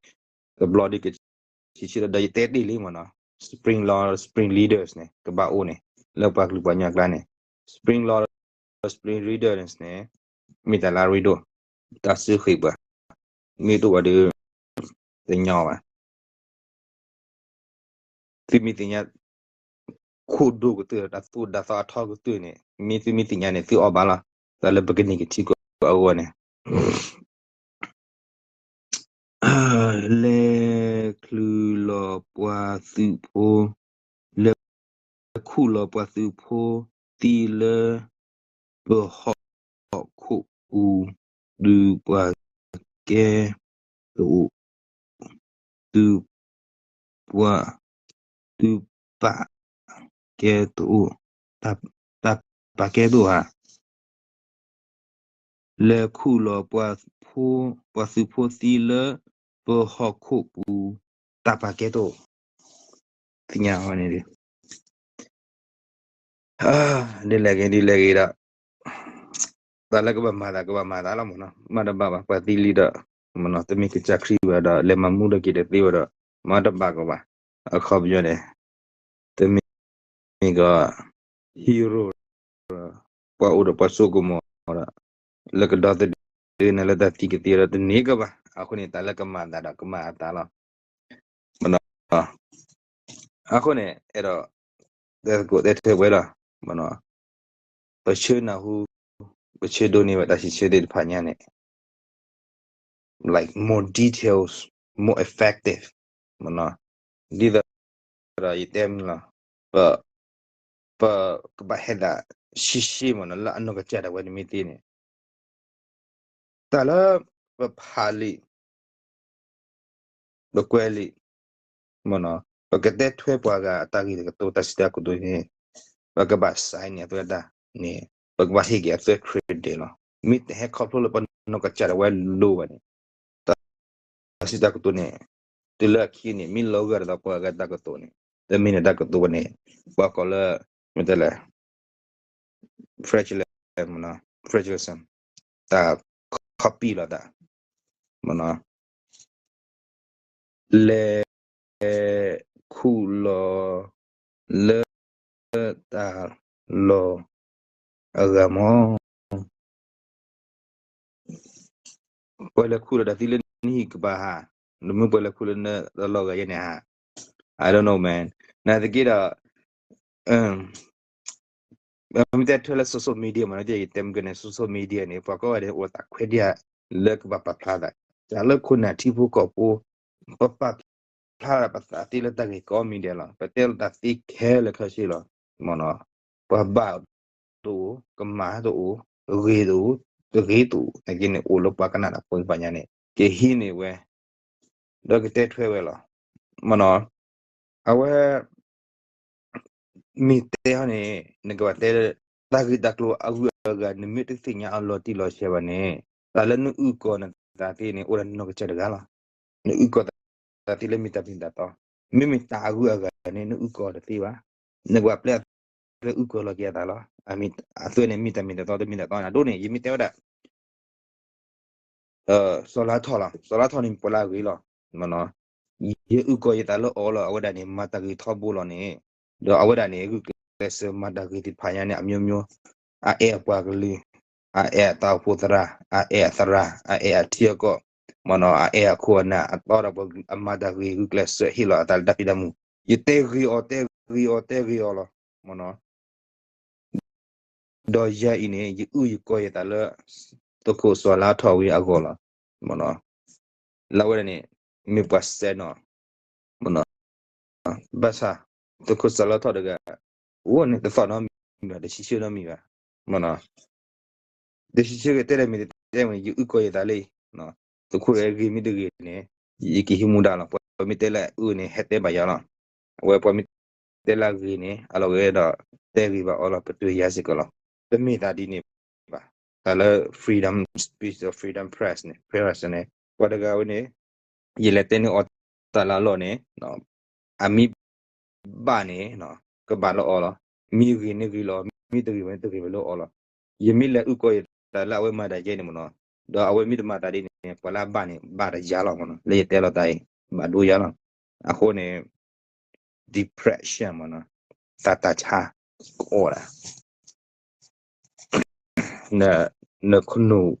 တဘျီဒီးကထံၣ်ဆၢဒီး ယတဲတ့ၢ်လံမ့ၢ်နီၤ spring law, spring leaders န့ၣ် ကဘၣ်အိၣ်န့ၣ် လၢပှၤကလုာ်ပှၤကညီအကျါန့ၣ် spring law, spring leaders န့ၣ် မ့ၢ်တၢ်လၢအရ့ဒိၣ်, တၢ်စုဃ့ၢ်ပှၤ, မ့ၢ်တအိၣ်ဘၣ်ဒီး တညီဘၣ်. သုမ့ၢ်သ့ၣ်ညါ ခိၣ်ဒိၣ်ကတၢၢ် တၢ်သိၣ်တၢ်သီအထီကတၢၢ်န့ၣ် မ့ၢ်သုမ့ၢ်သ့ၣ်ညါန့ၣ် သုအီၣ်ဘၣ်လီၤ. တၢ်လၢပကန့ၢ်က့ၤထံကီၢ်အဂီၢ်န့ၣ် လဲၤချုးလီၤပှၤသုးဖိ, လဲၤခူၣ်လီၤပှၤသုးဖိသံလၢ ပဟီၣ်ခိၣ်ပူၤ, ဒုးပှၤကဲတအိၣ်, ဒုးပှၤ, ဒုးပာ်ကဲတအိၣ်, တၢ်ပာ်ကဲတအိၣ်ဧါ. လဲၤခူၣ်လီၤပှၤသုးဖိသံလၢ ပဟီၣ်ခိၣ်ပူၤ, တၢ်ပာ်ကဲတအိၣ်, သ့ၣ်ညါအီၤန့ၣ် ဒ်လဲၣ်ဂ့ၤ ဒ်လဲၣ်ဂ့ၤဒီး တၢ်လၢကဘၣ်မၤသး ကဘၣ်မၤသးလီၤမ့ၢ်နီၤ, မၤတဘၣ်ဘၣ် ပှၤသံလံဒီး မ့ၢ်နီၤ တမ့ၢ်ကစၢ်ခရံာ်ဘၣ်ဒီး လဲၤမၤမူဒီးက့ၤတသ့ဘၣ်ဒီး မၤတဘၣ်ကီးဘၣ်. အခီပညီန့ၣ် တမ့ၢ်ကီး hero ပှၤအိၣ်ဒီးပှၤစိကမီၤဒီး လၢကဒီသဒၢနၤလၢတၢ်သံကသ့ဒီးတန့ၢ်ကီးဘၣ်. အဃိန့ၣ် တၢ်လၢကမၤသးဒီးကမၤအသးလီၤ. အဃိန့ၣ် အဲၣ်ဒိး တဲသကိးတဲထွဲဝဲလီၤ. ပဆၢနၢ်ဟူ ပဆၢဒိးန့ၢ်ဝဲတၢ်စံးဆၢသ့ၣ်တဖၣ်ညါန့ၣ် like more details, more effective မ့ၢ်နီၤ. ဒ်သိးဒီးယတဲမ့ၢ်လီၤ, ပ ပကဘၣ်ဟဲသးရှဲရှဲမ့ၢ်နီၤ လၢအနီၢ်ကစၢ်ဒၣ်ဝဲန့ၣ်မ့ၢ်သ့န့ၣ် တၢ်လၢပဖးလံာ် ပကွဲးလံာ် မ့ၢ်နီၤ ပကတဲထွဲပှၤဂၤအတၢ်ဂ့ၢ်တကတိၤ တၢ်စံးတၢ်ကတိၤန့ၣ် ပကဘၣ် sign န့ၢ်အသွဲတၢ်န့ၣ် ပကဘၣ်ဟ့ၣ်က့ၤအသွဲ credit လီၤ. မ့ၢ်တဟဲခီဖျိလၢပနီၢ်ကစၢ်ဒၣ်ဝဲလိၤဘၣ်န့ၣ် တၢ်စံးတၢ်ကတိၤန့ၣ် တုၤလၢအခံန့ၣ် မ့ၢ်လီၤဂာ်ဒီးပှၤဂၤတၢ်ကတိၤန့ၣ် တမ့ၢ်န့ၣ်တၢ်ကတိၤဝဲန့ၣ် ပှၤကိးလၢ မ့ၢ်တဲလဲၣ် fraudulent မ့ၢ်နီၤ fraudulent တၢ် copy လီၤတၢ် မ့ၢ်နီၤ လဲၤခူၣ်လီၤ လၢတၢ်လီၢ်အဂၤမ့ၢ် ပှၤလဲၤခူၣ်လီၤတၢ်သံလၢ နဟံၣ်ကဘၣ်ဟး, နမ့ၢ်ပှဲၤလၢခူလၢနၢ်တလီၢ်ဂၤယဲန့ၣ်ဟး, I don't know, man. နာ်သက့ဒီး မ့ၢ်တဲထွဲလၢ social media မ့ၢ်နီၤ, ယတဲမ့ၢ်ကန့ၣ် social media န့ၣ် ပှၤကိးဂၤဒဲးအိၣ်သးခွဲးဒံး လၢကဘၣ်ပာ်ဖျါသး, တၢ်လၢခိၣ်နၢ်ထံဖိကီၢ်ဖိ, ပပာ်ဖျါတၢ်ပသးသ့လၢတၢ်ဂ့ၢ်ကီမံၤဒဲးလီၤ. ပတဲလီၤတၢ်သ့ခဲလၢာ်ခဲဆ့လီၤ. မ့ၢ်နီၤ, ပှၤဘၣ်တအိၣ်, ကမၣ်တအိၣ်, ဂ့ၤတအိၣ်, တဂ့ၤတအိၣ်, နာ်သက့န့ၣ် အိၣ်လၢပှၤကနၣ်တၢ်ဖိသ့ၣ်တဖၣ်ညါန့ၣ် ကဟံးန့ၢ်ဝဲ ဒီးကတဲထွဲဝဲလီၤ. မ့ၢ်နီၤ, အဝဲ မ့ၢ်တဲဟီန့ၣ် နကဘၣ်တဲလၢ တၢ်ဂ့ၢ်တၢ်ကျိၤအဂုၤအဂၤ နမ့ၢ်တသ့ၣ်ညါအလီၤတံၢ်လီၤဆဲးဘၣ်န့ၣ်, တၢ်လၢနအုၣ်ကီၤနသးသ့န့ၣ် အိၣ်ဒီးနီၢ်ကစၢ်တဂၤလီၤ. နအုၣ်ကီၤသးသ့လၢမ့ၢ်တၢ်မ့ၢ်တၢ်တီ, မ့မ့ၢ်တၢ်အဂုၤအဂၤန့ၣ် နအုၣ်ကီၤတသ့ဘၣ်. နကဘၣ်ပျဲအသးလၢအုၣ်ကီၤလီၤက့ၤအသးလီၤ. အသွဲန့ၣ်မ့ၢ်တၢ်မ့ၢ်တၢ်တီ တမ့ၢ်တၢ်တီန့ၣ် အဒိန့ၣ် ယမ့ၢ်တဲဝဲဒၣ် စီၤလါထီၣ်လီၤ. စီၤလါထီၣ်န့ၣ် ပှၤလၢအဂ့ၤလီၤ. ယအုၣ်ကီၤယသးလၢအီၤလီၤ. အဝဲဒၣ်န့ၣ် မၤတၢ်ဂ့ၤထီဘိလီၤန့ၣ်, ဒီးအဝဲဒၣ်န့ၣ် ဂုာ်ကျဲးစၢးမၤတၢ်ဂ့ၤသ့ၣ်တဖၣ်ညါန့ၣ် အမျိုးမျိုး, အအဲၣ်အပှၤကလုာ်, အအဲၣ်အတၢ်အိၣ်ဖှိၣ်သရၣ်, အအဲၣ်အသရၣ်, အအဲၣ်အထံအကီၢ်, မ့ၢ်နီၤ, အအဲၣ်အခိၣ်အနၢ်, အတီဒီးပှၤကလုာ်, အမၤတၢ်ဂ့ၤ ဂုာ်ကျဲးစၢးဟ့ၣ်လီၤအသးလၢတၢ်ဖံးတၢ်မုာ်. ယတဲဂ့ၤအီၤ တဲဂ့ၤအီၤ တဲဂ့ၤအီၤလီၤ. မ့ၢ်နီၤ ဒီးယၤအံၤန့ၣ် ယအုၣ်ယကီၤယသးလၢ သုးခိၣ်စီၤလါထီၣ်ဝံၤအဂီၢ်လီၤ. မ့ၢ်နီၤ, လၢအဝဲဒၣ်န့ၣ် မ့ၢ်ပှၤစဲနီၤ, မ့ၢ်နီၤ, ဘၣ်ဆၣ် သုးခိၣ်စီၤလါထီၣ်တဂၤ အိၣ်န့ၣ်တသီၣ်နီတမံၤဘၣ်, တဆံဆၢနီတမံၤဘၣ်. မ့ၢ်နီၤ, တဆံဆၢကတဲလၢမ့ၢ်တတဲဝဲန့ၣ် ယအုၣ်ကီၤယသးလၢ သုးခိၣ်ဂ့ၤမ့ၢ်တဂ့ၤန့ၣ် ယကဟံးမူဒါလီၤ. ပှၤမ့ၢ်တဲလၢအအုၣ်န့ၣ် ဟဲတဲဘၣ်ယၤလီၤ. အဝဲပှၤမ့ၢ်တဲလၢအဂ့ၤန့ၣ် အလီၢ်ဂ့ၤဒီး တဲဂ့ၤဘၣ်အီၤလီၤ, ပတုာ်ယၤစ့ၢ်ကီးလီၤ. တမ့ၢ်သးဒ်န့ၣ်ဘၣ်. တၢ်လၢ freedom speech ဒီး freedom press န့ၣ် press န့ၣ် ပှၤတဂၤဝဲန့ၣ် ယလဲၤတဲန့ၢ်အီၤတၢ်လၢအလီၢ်န့ၣ် အမ့ၢ်ဘၣ်န့ၣ် ကဘၣ်လၢအီၤလီၤ. မ့ၢ်ဂ့ၤန့ၣ်ဂ့ၤလီၤ, မ့ၢ်တဂ့ၤဝဲန့ၣ် တဂ့ၤဝဲလၢအီၤလီၤ. ယမ့ၢ်လဲၤအုၣ်ကီၤယသးလၢအဝဲမၤတၢ်ယဲန့ၣ်မ့ၢ်နီၤ, ဒီးအဝဲမ့ၢ်တမၤတၢ်ဒ်န့ၣ် ပှၤလၢအဘၣ်န့ၣ် ဘၣ်တယၤလီၤမ့ၢ်နီၤ, လၢယတဲလီၤတၢ်အံၤ ဘၣ်ဒိယၤလီၤ. အဃိန့ၣ် depression မ့ၢ်နီၤ, သးတၢ်ဆါ ကအိၣ်ဒၣ် န နခနူာ်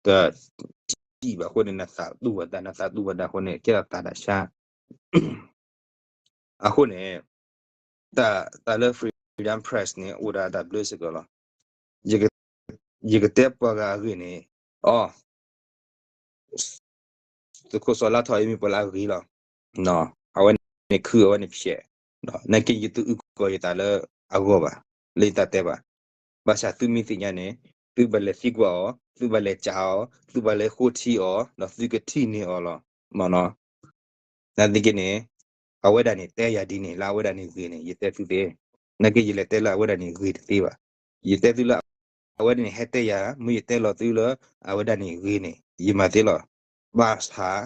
တစံၣ်ဘၣ်အဃိန့ၣ် နသးတူၢ်ဘၣ်တၢ်, နသးတူၢ်ဘၣ်တၢ်အဃိန့ၣ် ကဲထီၣ်သးတၢ်ဆါ. အဃိန့ၣ် တၢ်လၢ freedom press န့ၣ် အိၣ်ဒၣ်တၢ်ဘျုးစ့ၢ်ကီးလီၤ. ယကတဲပှၤဂၤအဂ့ၢ်န့ၣ်, အီ သုးခိၣ်စီၤလါထီၣ်အံၤမ့ၢ်ပှၤလၢအဂ့ၤလီၤ. အဝဲန့ၣ်ခု အဝဲန့ၣ်ဖျဲး, နာ်က့ယတအုၣ်ကီၤယသးလၢအဂီၢ်ဘၣ်, လၢယတၢ်တဲဘၣ်. ဘၣ်ဆၣ်သုမ့ၢ်သ့ၣ်ညါန့ၣ် သုဘၣ်လဲၤသံကွၢ်အီၤ, သုဘၣ်လဲၤကးအီၤ, သုဘၣ်လဲၤဃိထံအီၤ, ဒီးသုကထံၣ်န့ၢ်အီၤလီၤ. မ့ၢ်နီၤ, နာ်သက့န့ၣ် အဝဲဒၣ်န့ၣ် တဲယၤဒ်န့ၣ် လၢအဝဲဒၣ်န့ၣ်ဂ့ၤန့ၣ် ယတဲသုသ့, နာ်က့ယလဲၤတဲလၢအဝဲဒၣ်န့ၣ်ဂ့ၤတသ့ဘၣ်. ယတဲသုလၢ အဝဲဒၣ်န့ၣ် ဟဲတဲယၤ, မ့ၢ်ယတဲလီၤသုလၢ အဝဲဒၣ်န့ၣ်ဂ့ၤန့ၣ် ယမၤသ့လီၤ. ဘၣ်ဆၣ်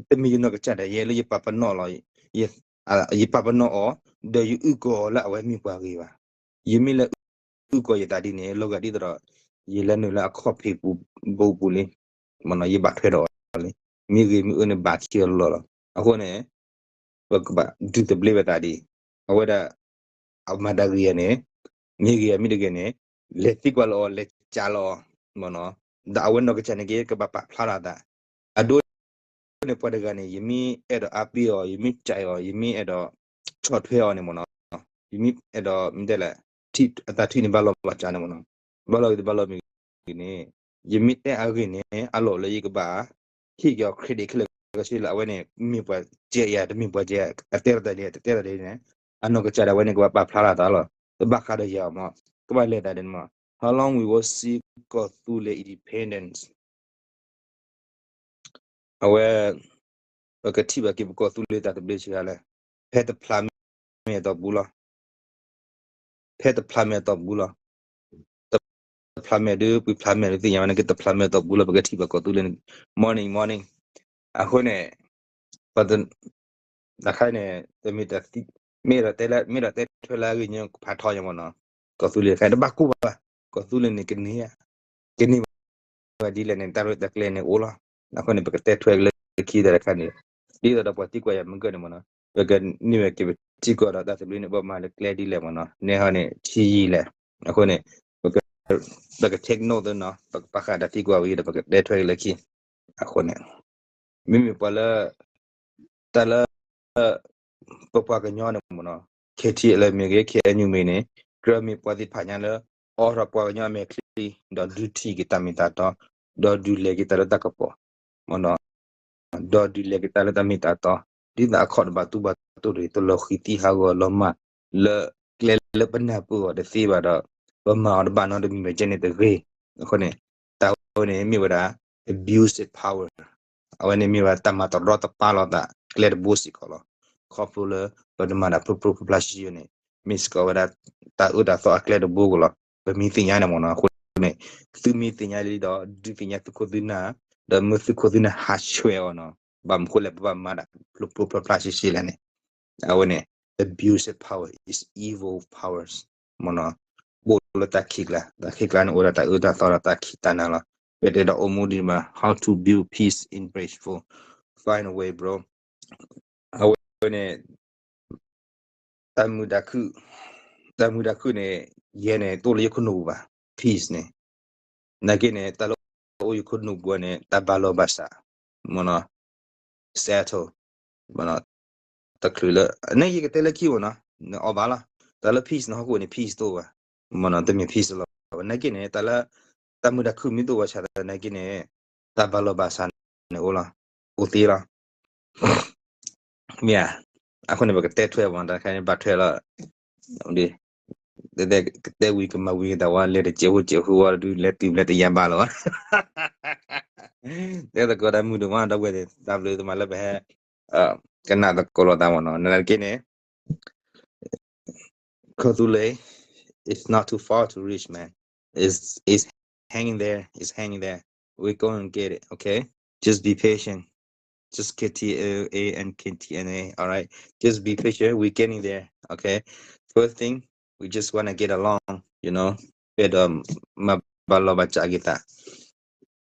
တမ့ၢ်ယနီၢ်ကစၢ်ဒၣ်ယဲလၢယပာ်ပနီၣ်လီၤ. ယပာ်ပနီၣ်အီၤ ဒီးယအုၣ်ကီၤအီၤလၢအဝဲမ့ၢ်ပှၤဂ့ၤဘၣ်. ယမ့ၢ်လၢအုၣ်ကီၤယသးဒ်န့ၣ် လီၤဂာ်ဒ်သိးဒီး ယလဲၤနုာ်လၢအခီၣ်ဖံးပူၤဘိပူၤလံ. မ့ၢ်နီၤ ယဘၣ်ထွဲဒီးအီၤလံ. မ့ၢ်ဂ့ၤမ့ၢ်အၢန့ၣ် ဘၣ်ခံအလီၢ်လီၤ. အဃိန့ၣ် ပကဘၣ်ဒုးသဘျ့ဝဲသးဒ် အဝဲဒၣ် အမၤတၢ်ဂ့ၤယၤန့ၣ် မ့ၢ်ဂ့ၤယၤမ့ၢ်တဂ့ၤန့ၣ် လဲၤသံကွၢ်လီၤအီၤ လဲၤကးလီၤအီၤ မ့ၢ်နီၤ. ဒီးအဝဲနီၢ်ကစၢ်န့ၣ်က့ ကဘၣ်ပာ်ဖျါထီၣ်အသး အဒိန့ၣ် ပှၤတဂၤန့ၣ် ယမ့ၢ်အဲၣ်ဒိးအါပ့ၤအီၤ ယမ့ၢ်ကးအီၤ ယမ့ၢ်အဲၣ်ဒိးဆီၣ်ထွဲအီၤန့ၣ်မ့ၢ်နီၤ, ယမ့ၢ်အဲၣ်ဒိး မ့ၢ်တဲလဲၣ် အတၢ်ထံၣ်န့ၣ်ဘၣ်လီၤဘၣ်စးန့ၣ်မ့ၢ်နီၤ, ဘၣ်လီၤဂ့ၤတဘၣ်လီၤမ့ၢ်ဂ့ၤန့ၣ် ယမ့ၢ်တဲအဂ့ၢ်န့ၣ် အလီၢ်လၢယကဘၣ် ဟ့ၣ်က့ၤအီၤ credit ခဲလၢာ်ခဲဆ့လၢအဝဲန့ၣ် မ့ၢ်ပှၤကဲယၤ တမ့ၢ်ပှၤကဲ အတဲတၢ်ဒ် တတဲတၢ်ဒ်န့ၣ် အနီၢ်ကစၢ်ဒၣ်ဝဲန့ၣ် ကဘၣ်ပာ်ဖျါထီၣ်အသးလီၤ. တဘၣ်ဃးဒီးယၤမ့ၢ် ကဘၣ်လဲၤသးဒ်န့ၣ်မ့ၢ် How long we will see ကီၢ်သူလ့ၤ independence အဝဲ ပကထံၣ်ဘၣ်က့ၤပကီၢ်သူလ့ၤတၢ်သဘျ့စှၤလဲၣ်, ဖဲတဖျါမဲာ်အတီၢ်ပူၤလီၤ. ဖဲတဖျါမဲာ်အတီၢ်ပူၤလီၤ. တဖျါမဲာ်ဒီး ပှဲၤဖျါမဲာ်ဒီးသ့ၣ်ညါဝဲန့ၣ် ကတဖျါမဲာ်အတီၢ်ပူၤလီၤ ပကထံၣ်ဘၣ်ကီၢ်သူလ့ၤန့ၣ် morning morning အဃိန့ၣ် ပတ တခါန့ၣ် တမ့ၢ်တၢ်သံ မ့ၢ်ဒီးတဲလၢ မ့ၢ်ဒီးတဲထွဲလၢအဂ့ၢ်ညါဖးထီညါမ့ၢ်နီၤ, ကီၢ်သူလ့ၤတခါတဘၣ်ကိၢ်ဘၣ်, ကီၢ်သူလ့ၤန့ၣ်ကန့ၢ်ဧါ, ကန့ၢ်ဘၣ်ဒ်လဲၣ်န့ၣ် တၢ်ရဲၣ်တၢ်ကျဲၤန့ၣ်အိၣ်လီၤ. အဃိန့ၣ် ပကတဲထွဲလၢခံတၢ်တခါန့ၣ် ဒ်သိးဒီးပှၤသံကွၢ်ယၤမုၢ်ကၢၢ်န့ၣ်မ့ၢ်နီၤ, ပကန့ၢ်ဝဲက့ၤပထံကီၢ်ဒီးတၢ်သဘျ့န့ၣ် ဘၣ်မၤလၢကျဲဒ်လဲၣ်မ့ၢ်နီၤ, နဲဟီန့ၣ် ဆံယံာ်လဲၣ်. အဃိန့ၣ် ပက ပက take note သ့နီၤ, ပကပာ်ဃာ်တၢ်သံကွၢ်ဝံၤဒီး ပကတဲထွဲက့ၤလၢခံ. အဃိန့ၣ် မ့မ့ၢ်ပှၤလၢ တၢ်လၢ ပပှၤကညီန့ၣ်မ့ၢ်နီၤ, ခဲထံလၢမ့ၢ်ဂ့ၤ ခဲအံၤမ့ၢ်န့ၣ် ကြၢးမ့ၢ်ပှၤသ့ၣ်တဖၣ်ညါလၢ အိးထီၣ်ပှၤကညီအမဲာ်ချံ ဒီးဒုးထံၣ်က့ၤတၢ်မ့ၢ်တၢ်တီ, ဒီးဒုးလဲၤက့ၤတၢ်လၢတၢ်ကပီၤ မ့ၢ်နီၤ, ဒီးဒုးလဲၤက့ၤတၢ်လၢတၢ်မ့ၢ်တၢ်တီ, ဒ်သိးအခီၣ်တဘၣ်တူၢ်ဘၣ်တူၢ်တဂ့ၤ တလီၤဃံၤသံဟးဂီၤလီၤမၢ် လၢကျဲလၢပနၢ်ပၢၢ်အီၤတသ့ဘၣ်ဒီး ပမၤအီၤတဘၣ်နီတမံၤဘၣ်ကဲန့ၣ်တဂ့ၤ. အဃိန့ၣ် တၢ်ဝဲန့ၣ်မ့ၢ်ဝဲဒၣ် abuse of power, အဝဲန့ၣ်မ့ၢ်ဝဲဒၣ်တၢ်မၤတရီတပါလီၤသးကျဲတဘိစ့ၢ်ကီးလီၤ. ခီဖျိလၢပတမၤတၢ်ဖျိဖျိဖျါဖျါရှဲရှဲန့ၣ် မ့ၢ်စ့ၢ်ကီးဝဲဒၣ် တၢ်အၢတၢ်သီအကျဲတဘိကီးလီၤ. ပမ့ၢ်သ့ၣ်ညါန့ၣ်မ့ၢ်နီၤ, အဃိန့ၣ် သုမ့ၢ်သ့ၣ်ညါလံဒီး ဒုးသ့ၣ်ညါသုခိၣ်သုနၢ်, ဒီးမၢသုခိၣ်သုနၢ်ဟးဆှဲးအီၤနီၤ, ဘၣ်မနုၤဃိလဲၣ် ပဘၣ်မၤတၢ်ဖျိဖျိဖျါဖျါရှဲရှဲလဲၣ်န့ၣ်, အဝဲန့ၣ် abuse of power is evil powers မ့ၢ်နီၤ, အိၣ်လၢတၢ်ခံးကျါ, တၢ်ခံးကျါန့ၣ် အိၣ်ဒီးတၢ်အၢတၢ်သီဒီးတၢ်ခံးတၢ်နၤလီၤ. ပတဲဒီးအိၣ်မူဒံးမး how to build peace in peaceful, find a way bro. အဝဲန့ၣ် တၢ်မုာ်တၢ်ခုၣ်, တၢ်မုာ်တၢ်ခုၣ်န့ၣ် ယဲန့ၣ် တအိၣ်လၢယခိၣ်နူာ်ပူၤဘၣ်, peace န့ၣ်, နာ်က့န့ၣ် တၢ်လၢအိၣ်ယခိၣ်နူာ်ပူၤန့ၣ် တၢ်ဘၣ်လီၤဘၣ်စး, မ့ၢ်နီၤ, settle, မ့ၢ်နီၤ, တချုးလၢ န့ၣ်ယကတဲလၢခံမ့ၢ်နီၤ, နအီၣ်ဘၣ်လီၤ, တၢ်လၢ peace နဟီၣ်ခိၣ်န့ၣ် peace တအိၣ်ဘၣ်, မ့ၢ်နီၤ, တမ့ၢ် peace လီၤ. နာ်က့န့ၣ် တၢ်လၢ တၢ်မုာ်တၢ်ခုၣ်မ့ၢ်တအိၣ်ဘၣ်ဆၣ်သနာ်က့န့ၣ် တၢ်ဘၣ်လီၤဘၣ်စးန့ၣ်အိၣ်လီၤ, အိၣ်သ့လီၤ. မ့ၢ်ဧါ, အဃိန့ၣ်ပကတဲထွဲမ့ၢ် တၢ်ခါန့ၣ်ဘၣ်ထွဲလီၤ, တဲဝံၤကမၤဝံၤကသးဝဲ လဲၤတစဲးဖိစဲးဖိဝဲဒုး လဲၤတုၤလဲၤတယါဘၣ်လီၤ. တဲသကိးတၢ်မုာ်ဒိၣ်မး ဒီပုၢ်ဝဲၢ်သ့ၣ် တၢ်ဘျုးသမါလၢပဟဲ ကနၣ်သကိးလိာ်သးမ့ၢ်နီၤ, နာ်က့န့ၣ် Kotule, it's not too far to reach, man. It's it's hanging there. It's hanging there. We're going to get it. Okay. Just be patient. Just K T L A and K T N A. All right. Just be patient. We're getting there. Okay. First thing, we just wanna get along. You know. ပဒီးမၤဘၣ်လီၤဘၣ်စးက့ၤသး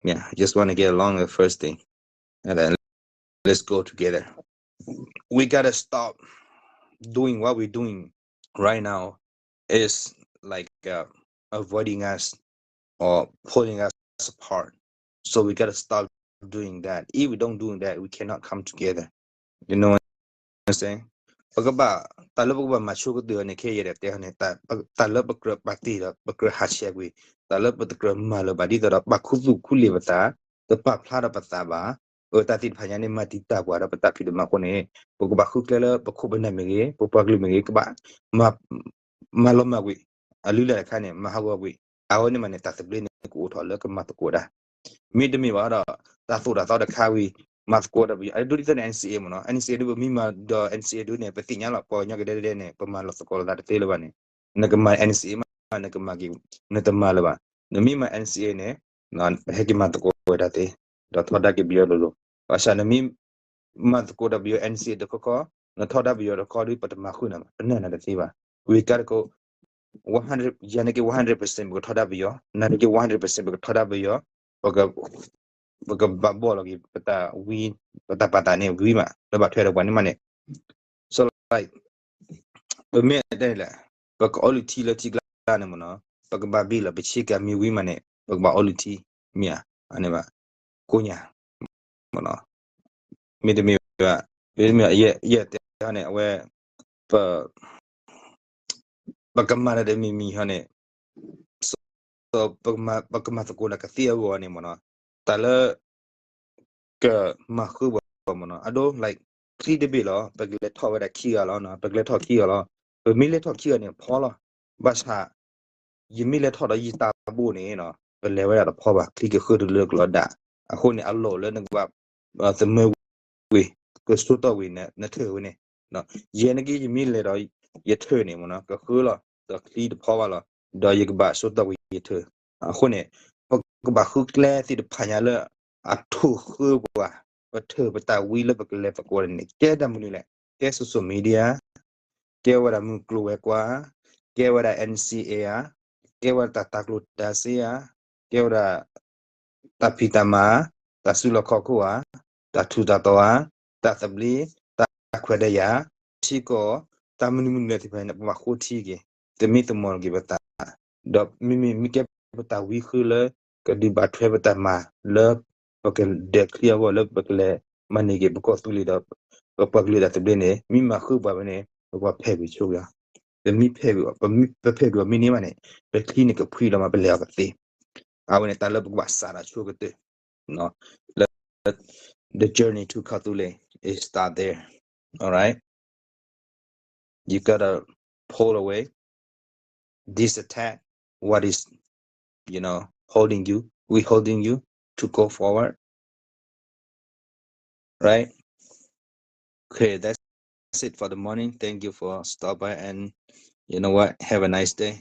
Yeah, just wanna get along the first thing. And then let's go together. We gotta stop doing what we're doing right now is like uh, avoiding us or pulling us apart. So we gotta stop doing that. If we don't do that, we cannot come together. You know what I'm saying? ပကဘၣ် တၢ်လၢပကဘၣ်မၤဆိကတၢၢ်န့ၣ် ခဲအံၤယဲဒၣ်တဲန့ၣ် တၢ်လၢပကြၢးပာ်တ့ၢ်ဒီး ပကြၢးဟးဆှဲးကွံာ်, တၢ်လၢပတကြၢးမၤလၢၤဘၣ် ဒ်သိးဒီး ပာ်ခူသူၣ်ခူလံာ်ပသး, တပာ်ဖျါဒီးပသးဘၣ်, အတၢ်သ့ၣ်တဖၣ်ညါန့ၣ် မၤတံာ်တာ်ပှၤဒီးပတၢ်ဖံးတၢ်မၤအဃိန့ၣ် ပကဘၣ်ဃုကျဲလၢပခိၣ်ပနၢ်မ့ၢ်ဂ့ၤ, ပပှၤကလုာ်မ့ၢ်ဂ့ၤ, ကဘၣ် မၤလီၤမၢ်ကွံာ်, အလုၢ်လၢ်တခါန့ၣ် မၤဟးဂီၤကွံာ်, အဝဲန့ၣ်မးန့ၣ် တၢ်သဘျ့န့ၣ် ကအိၣ်ထီၣ်လၢကမၤသကိးတၢ်, မ့တမ့ၢ်ဘၣ်ဒီး တၢ်သိၣ်တၢ်သီတခါဝံၤ မၤသကိးတၢ်ပယီၤ အဒိဒ်သိးန့ၣ် N C A မ့ၢ်နီၤ, N C A ဒ်ပမ့ၢ်မၤဒီး N C A ဒ်န့ၣ် ပသ့ၣ်ညါလီၤ ပှၤကညီကဒဲကဒဲန့ၣ် ပမၤလီၤသကိးလိာ်သးတသ့လၢၤဘၣ်န့ၣ်, နကမၤ N C A မး နကမၤက့ၤ နတမၤလၢၤဘၣ်, နမ့ၢ်မၤ N C A န့ၣ် ပဟဲက့ၤမၤသကိးဝဲဒၣ်သ့, ဒီးထီဒါက့ၤပယီၤလိၤလိၤ, ဘၣ်ဆၣ်နမ့ၢ် မၤသကိးတၢ်ပယီၤ N C A တခီခီ, နထီဒါပယီၤတခီဒီး ပတမၤဃုာ်နၤဘၣ်, ပနာ်နၤတသ့ဘၣ်, ဝံၤကါတကိး one hundred ယၤန့ၣ်က့ one hundred percent ပကထီဒါပယီၤ, နၤန့ၣ်က့ one hundred percent ပကထီဒါပယီၤ, ပက ပကဘၣ်ဘီၣ်လီၤက့ၤ ပတၢ်ဝံ ပတၢ်ပာ်သးန့ၣ်ဝံၤမး လၢဘၣ်ထွဲဒီးပှၤန့ၣ်မးန့ၣ်, so like ပမ့ၢ်တဲန့ၣ်လဲၣ်, ပကအီလုၢ်ထံလၢထံကျါန့ၣ်မ့ၢ်နီၤ, ပကဘၣ်ဘ့ၣ်လီၤ ပဆ့ကၤမ့ၢ်ဝံၤမးန့ၣ် ပကဘၣ်အီလုၢ်ထံ, မ့ၢ်ဧါ, အန့ၣ်ဘၣ်, ကိးညါ မ့ၢ်နီၤ, မ့တမ့ၢ်ဘၣ်, မ့တမ့ၢ် ယဲ ယဲတဲန့ၣ် အဝဲ ပ ပကမၤတၢ်တမံၤမံၤဟီန့ၣ်, ပကမၤ ပကမၤသကိးတၢ်ကသ့အဂီၢ်န့ၣ်မ့ၢ်နီၤ, တၢ်လၢ ကမၤဃုပှၤမ့ၢ်နီၤ, အဒိ like ချံတဘ့ၣ်လီၤ, ပကလဲၤထီၣ်ဝဲဒၣ်ခံဂၤလီၤ, ပကလဲၤထီၣ်ခံဂၤလီၤ, ပမ့ၢ်လဲၤထီၣ်ခံဂၤန့ၣ်ဖီလီၤ, ဘၣ်ဆၣ် ယမ့ၢ်လဲၤထီၣ်ဒီးယတၢ်ဘိန့ၣ်နီၤ, ပလဲၤဝဲဒၣ်တဖီဘၣ်, ချံကဃုတလၢကလီၤဒၣ်, အဃိန့ၣ် အလီၢ်လၢနကဘၣ် သမၢဝံၤ ကဆိတီၢ်ဝံၤ နထၢၣ်ဝဲန့ၣ်, ယဲန့ၣ်က့ ယမ့ၢ်လဲၤဒီးယထၢၣ်န့ၣ်မ့ၢ်နီၤ ကဃုလီၤ ဒီးချံတဖီဘၣ်လီၤ, ဒီးယကဘၣ်ဆိတီၢ်ဝံၤယထၢၣ်, အဃိန့ၣ် ပကဘၣ်ဃုကျဲသ့ၣ်တဖၣ်ညါလၢ အထိၣ်ဃုပှၤ, ပထၢၣ်ပတၢ်ဝံလၢပကလဲၤသကိးန့ၣ် ကဲတၢ်မနုၤလဲၣ်, ကဲ social media, ကဲဝဲဒၣ်မုၢ်ကျိၤဝဲၤကွာ်, ကဲဝဲဒၣ် N C A ဧါ, ကဲဝဲဒၣ်တၢ်တၤကျိၣ်တၤစ့ဧါ, ကဲဝဲဒၣ် တၢ်ဖံးတၢ်မၤ, တၢ်စုလီၢ်ခီၣ်ခိၣ်ဧါ, တၢ်ထူးတၢ်တီၤဧါ, တၢ်သဘျ့, တၢ်ခွဲးတၢ်ယာ်, ထံကီၢ်, တၢ်မနုၤမနုၤလဲၣ်သ့ၣ်တဖၣ်န့ၣ် ပဘၣ်ဃိထံက့ၤ, သမံသမိးက့ၤပသး, ဒီးမ့မ့ၢ်မ့ၢ်ကဲ ပတၢ်ဝံဃုလၢ ကဒုးဘၣ်ထွဲပတၢ်မၤလၢ ပကဒဲးချံအဂီၢ်လၢပကလဲၤမၤန့ၢ်က့ၤပကီၢ်သူလ့ၤဒီး ပပှၤကလုာ်တၢ်သဘျ့န့ၣ် မ့ၢ်မၤဃုပှၤဝဲန့ၣ် ပကဘၣ်ဖဲးကွံာ်ဆိဝဲအီၤ, ပမ့ၢ်ဖဲးကွံာ်အီၤ ပမ့ၢ်ပဖဲးကွံာ်အီၤမ့ၢ်န့ၢ်ဘၣ်န့ၣ် ပချံန့ၣ်ကဖှံလီၤမး ပလဲၤအီၤကသ့. အဝဲန့ၣ်တၢ်လၢပကဘၣ်စးထီၣ်ဆိကတၢၢ် လၢ the journey to ကီၢ်သူလ့ၤ is start there. All right. You gotta pull away, detach what is, you know, holding you, withholding you to go forward. Right? Okay, that's it for the morning. Thank you for stop by and you know what? Have a nice day.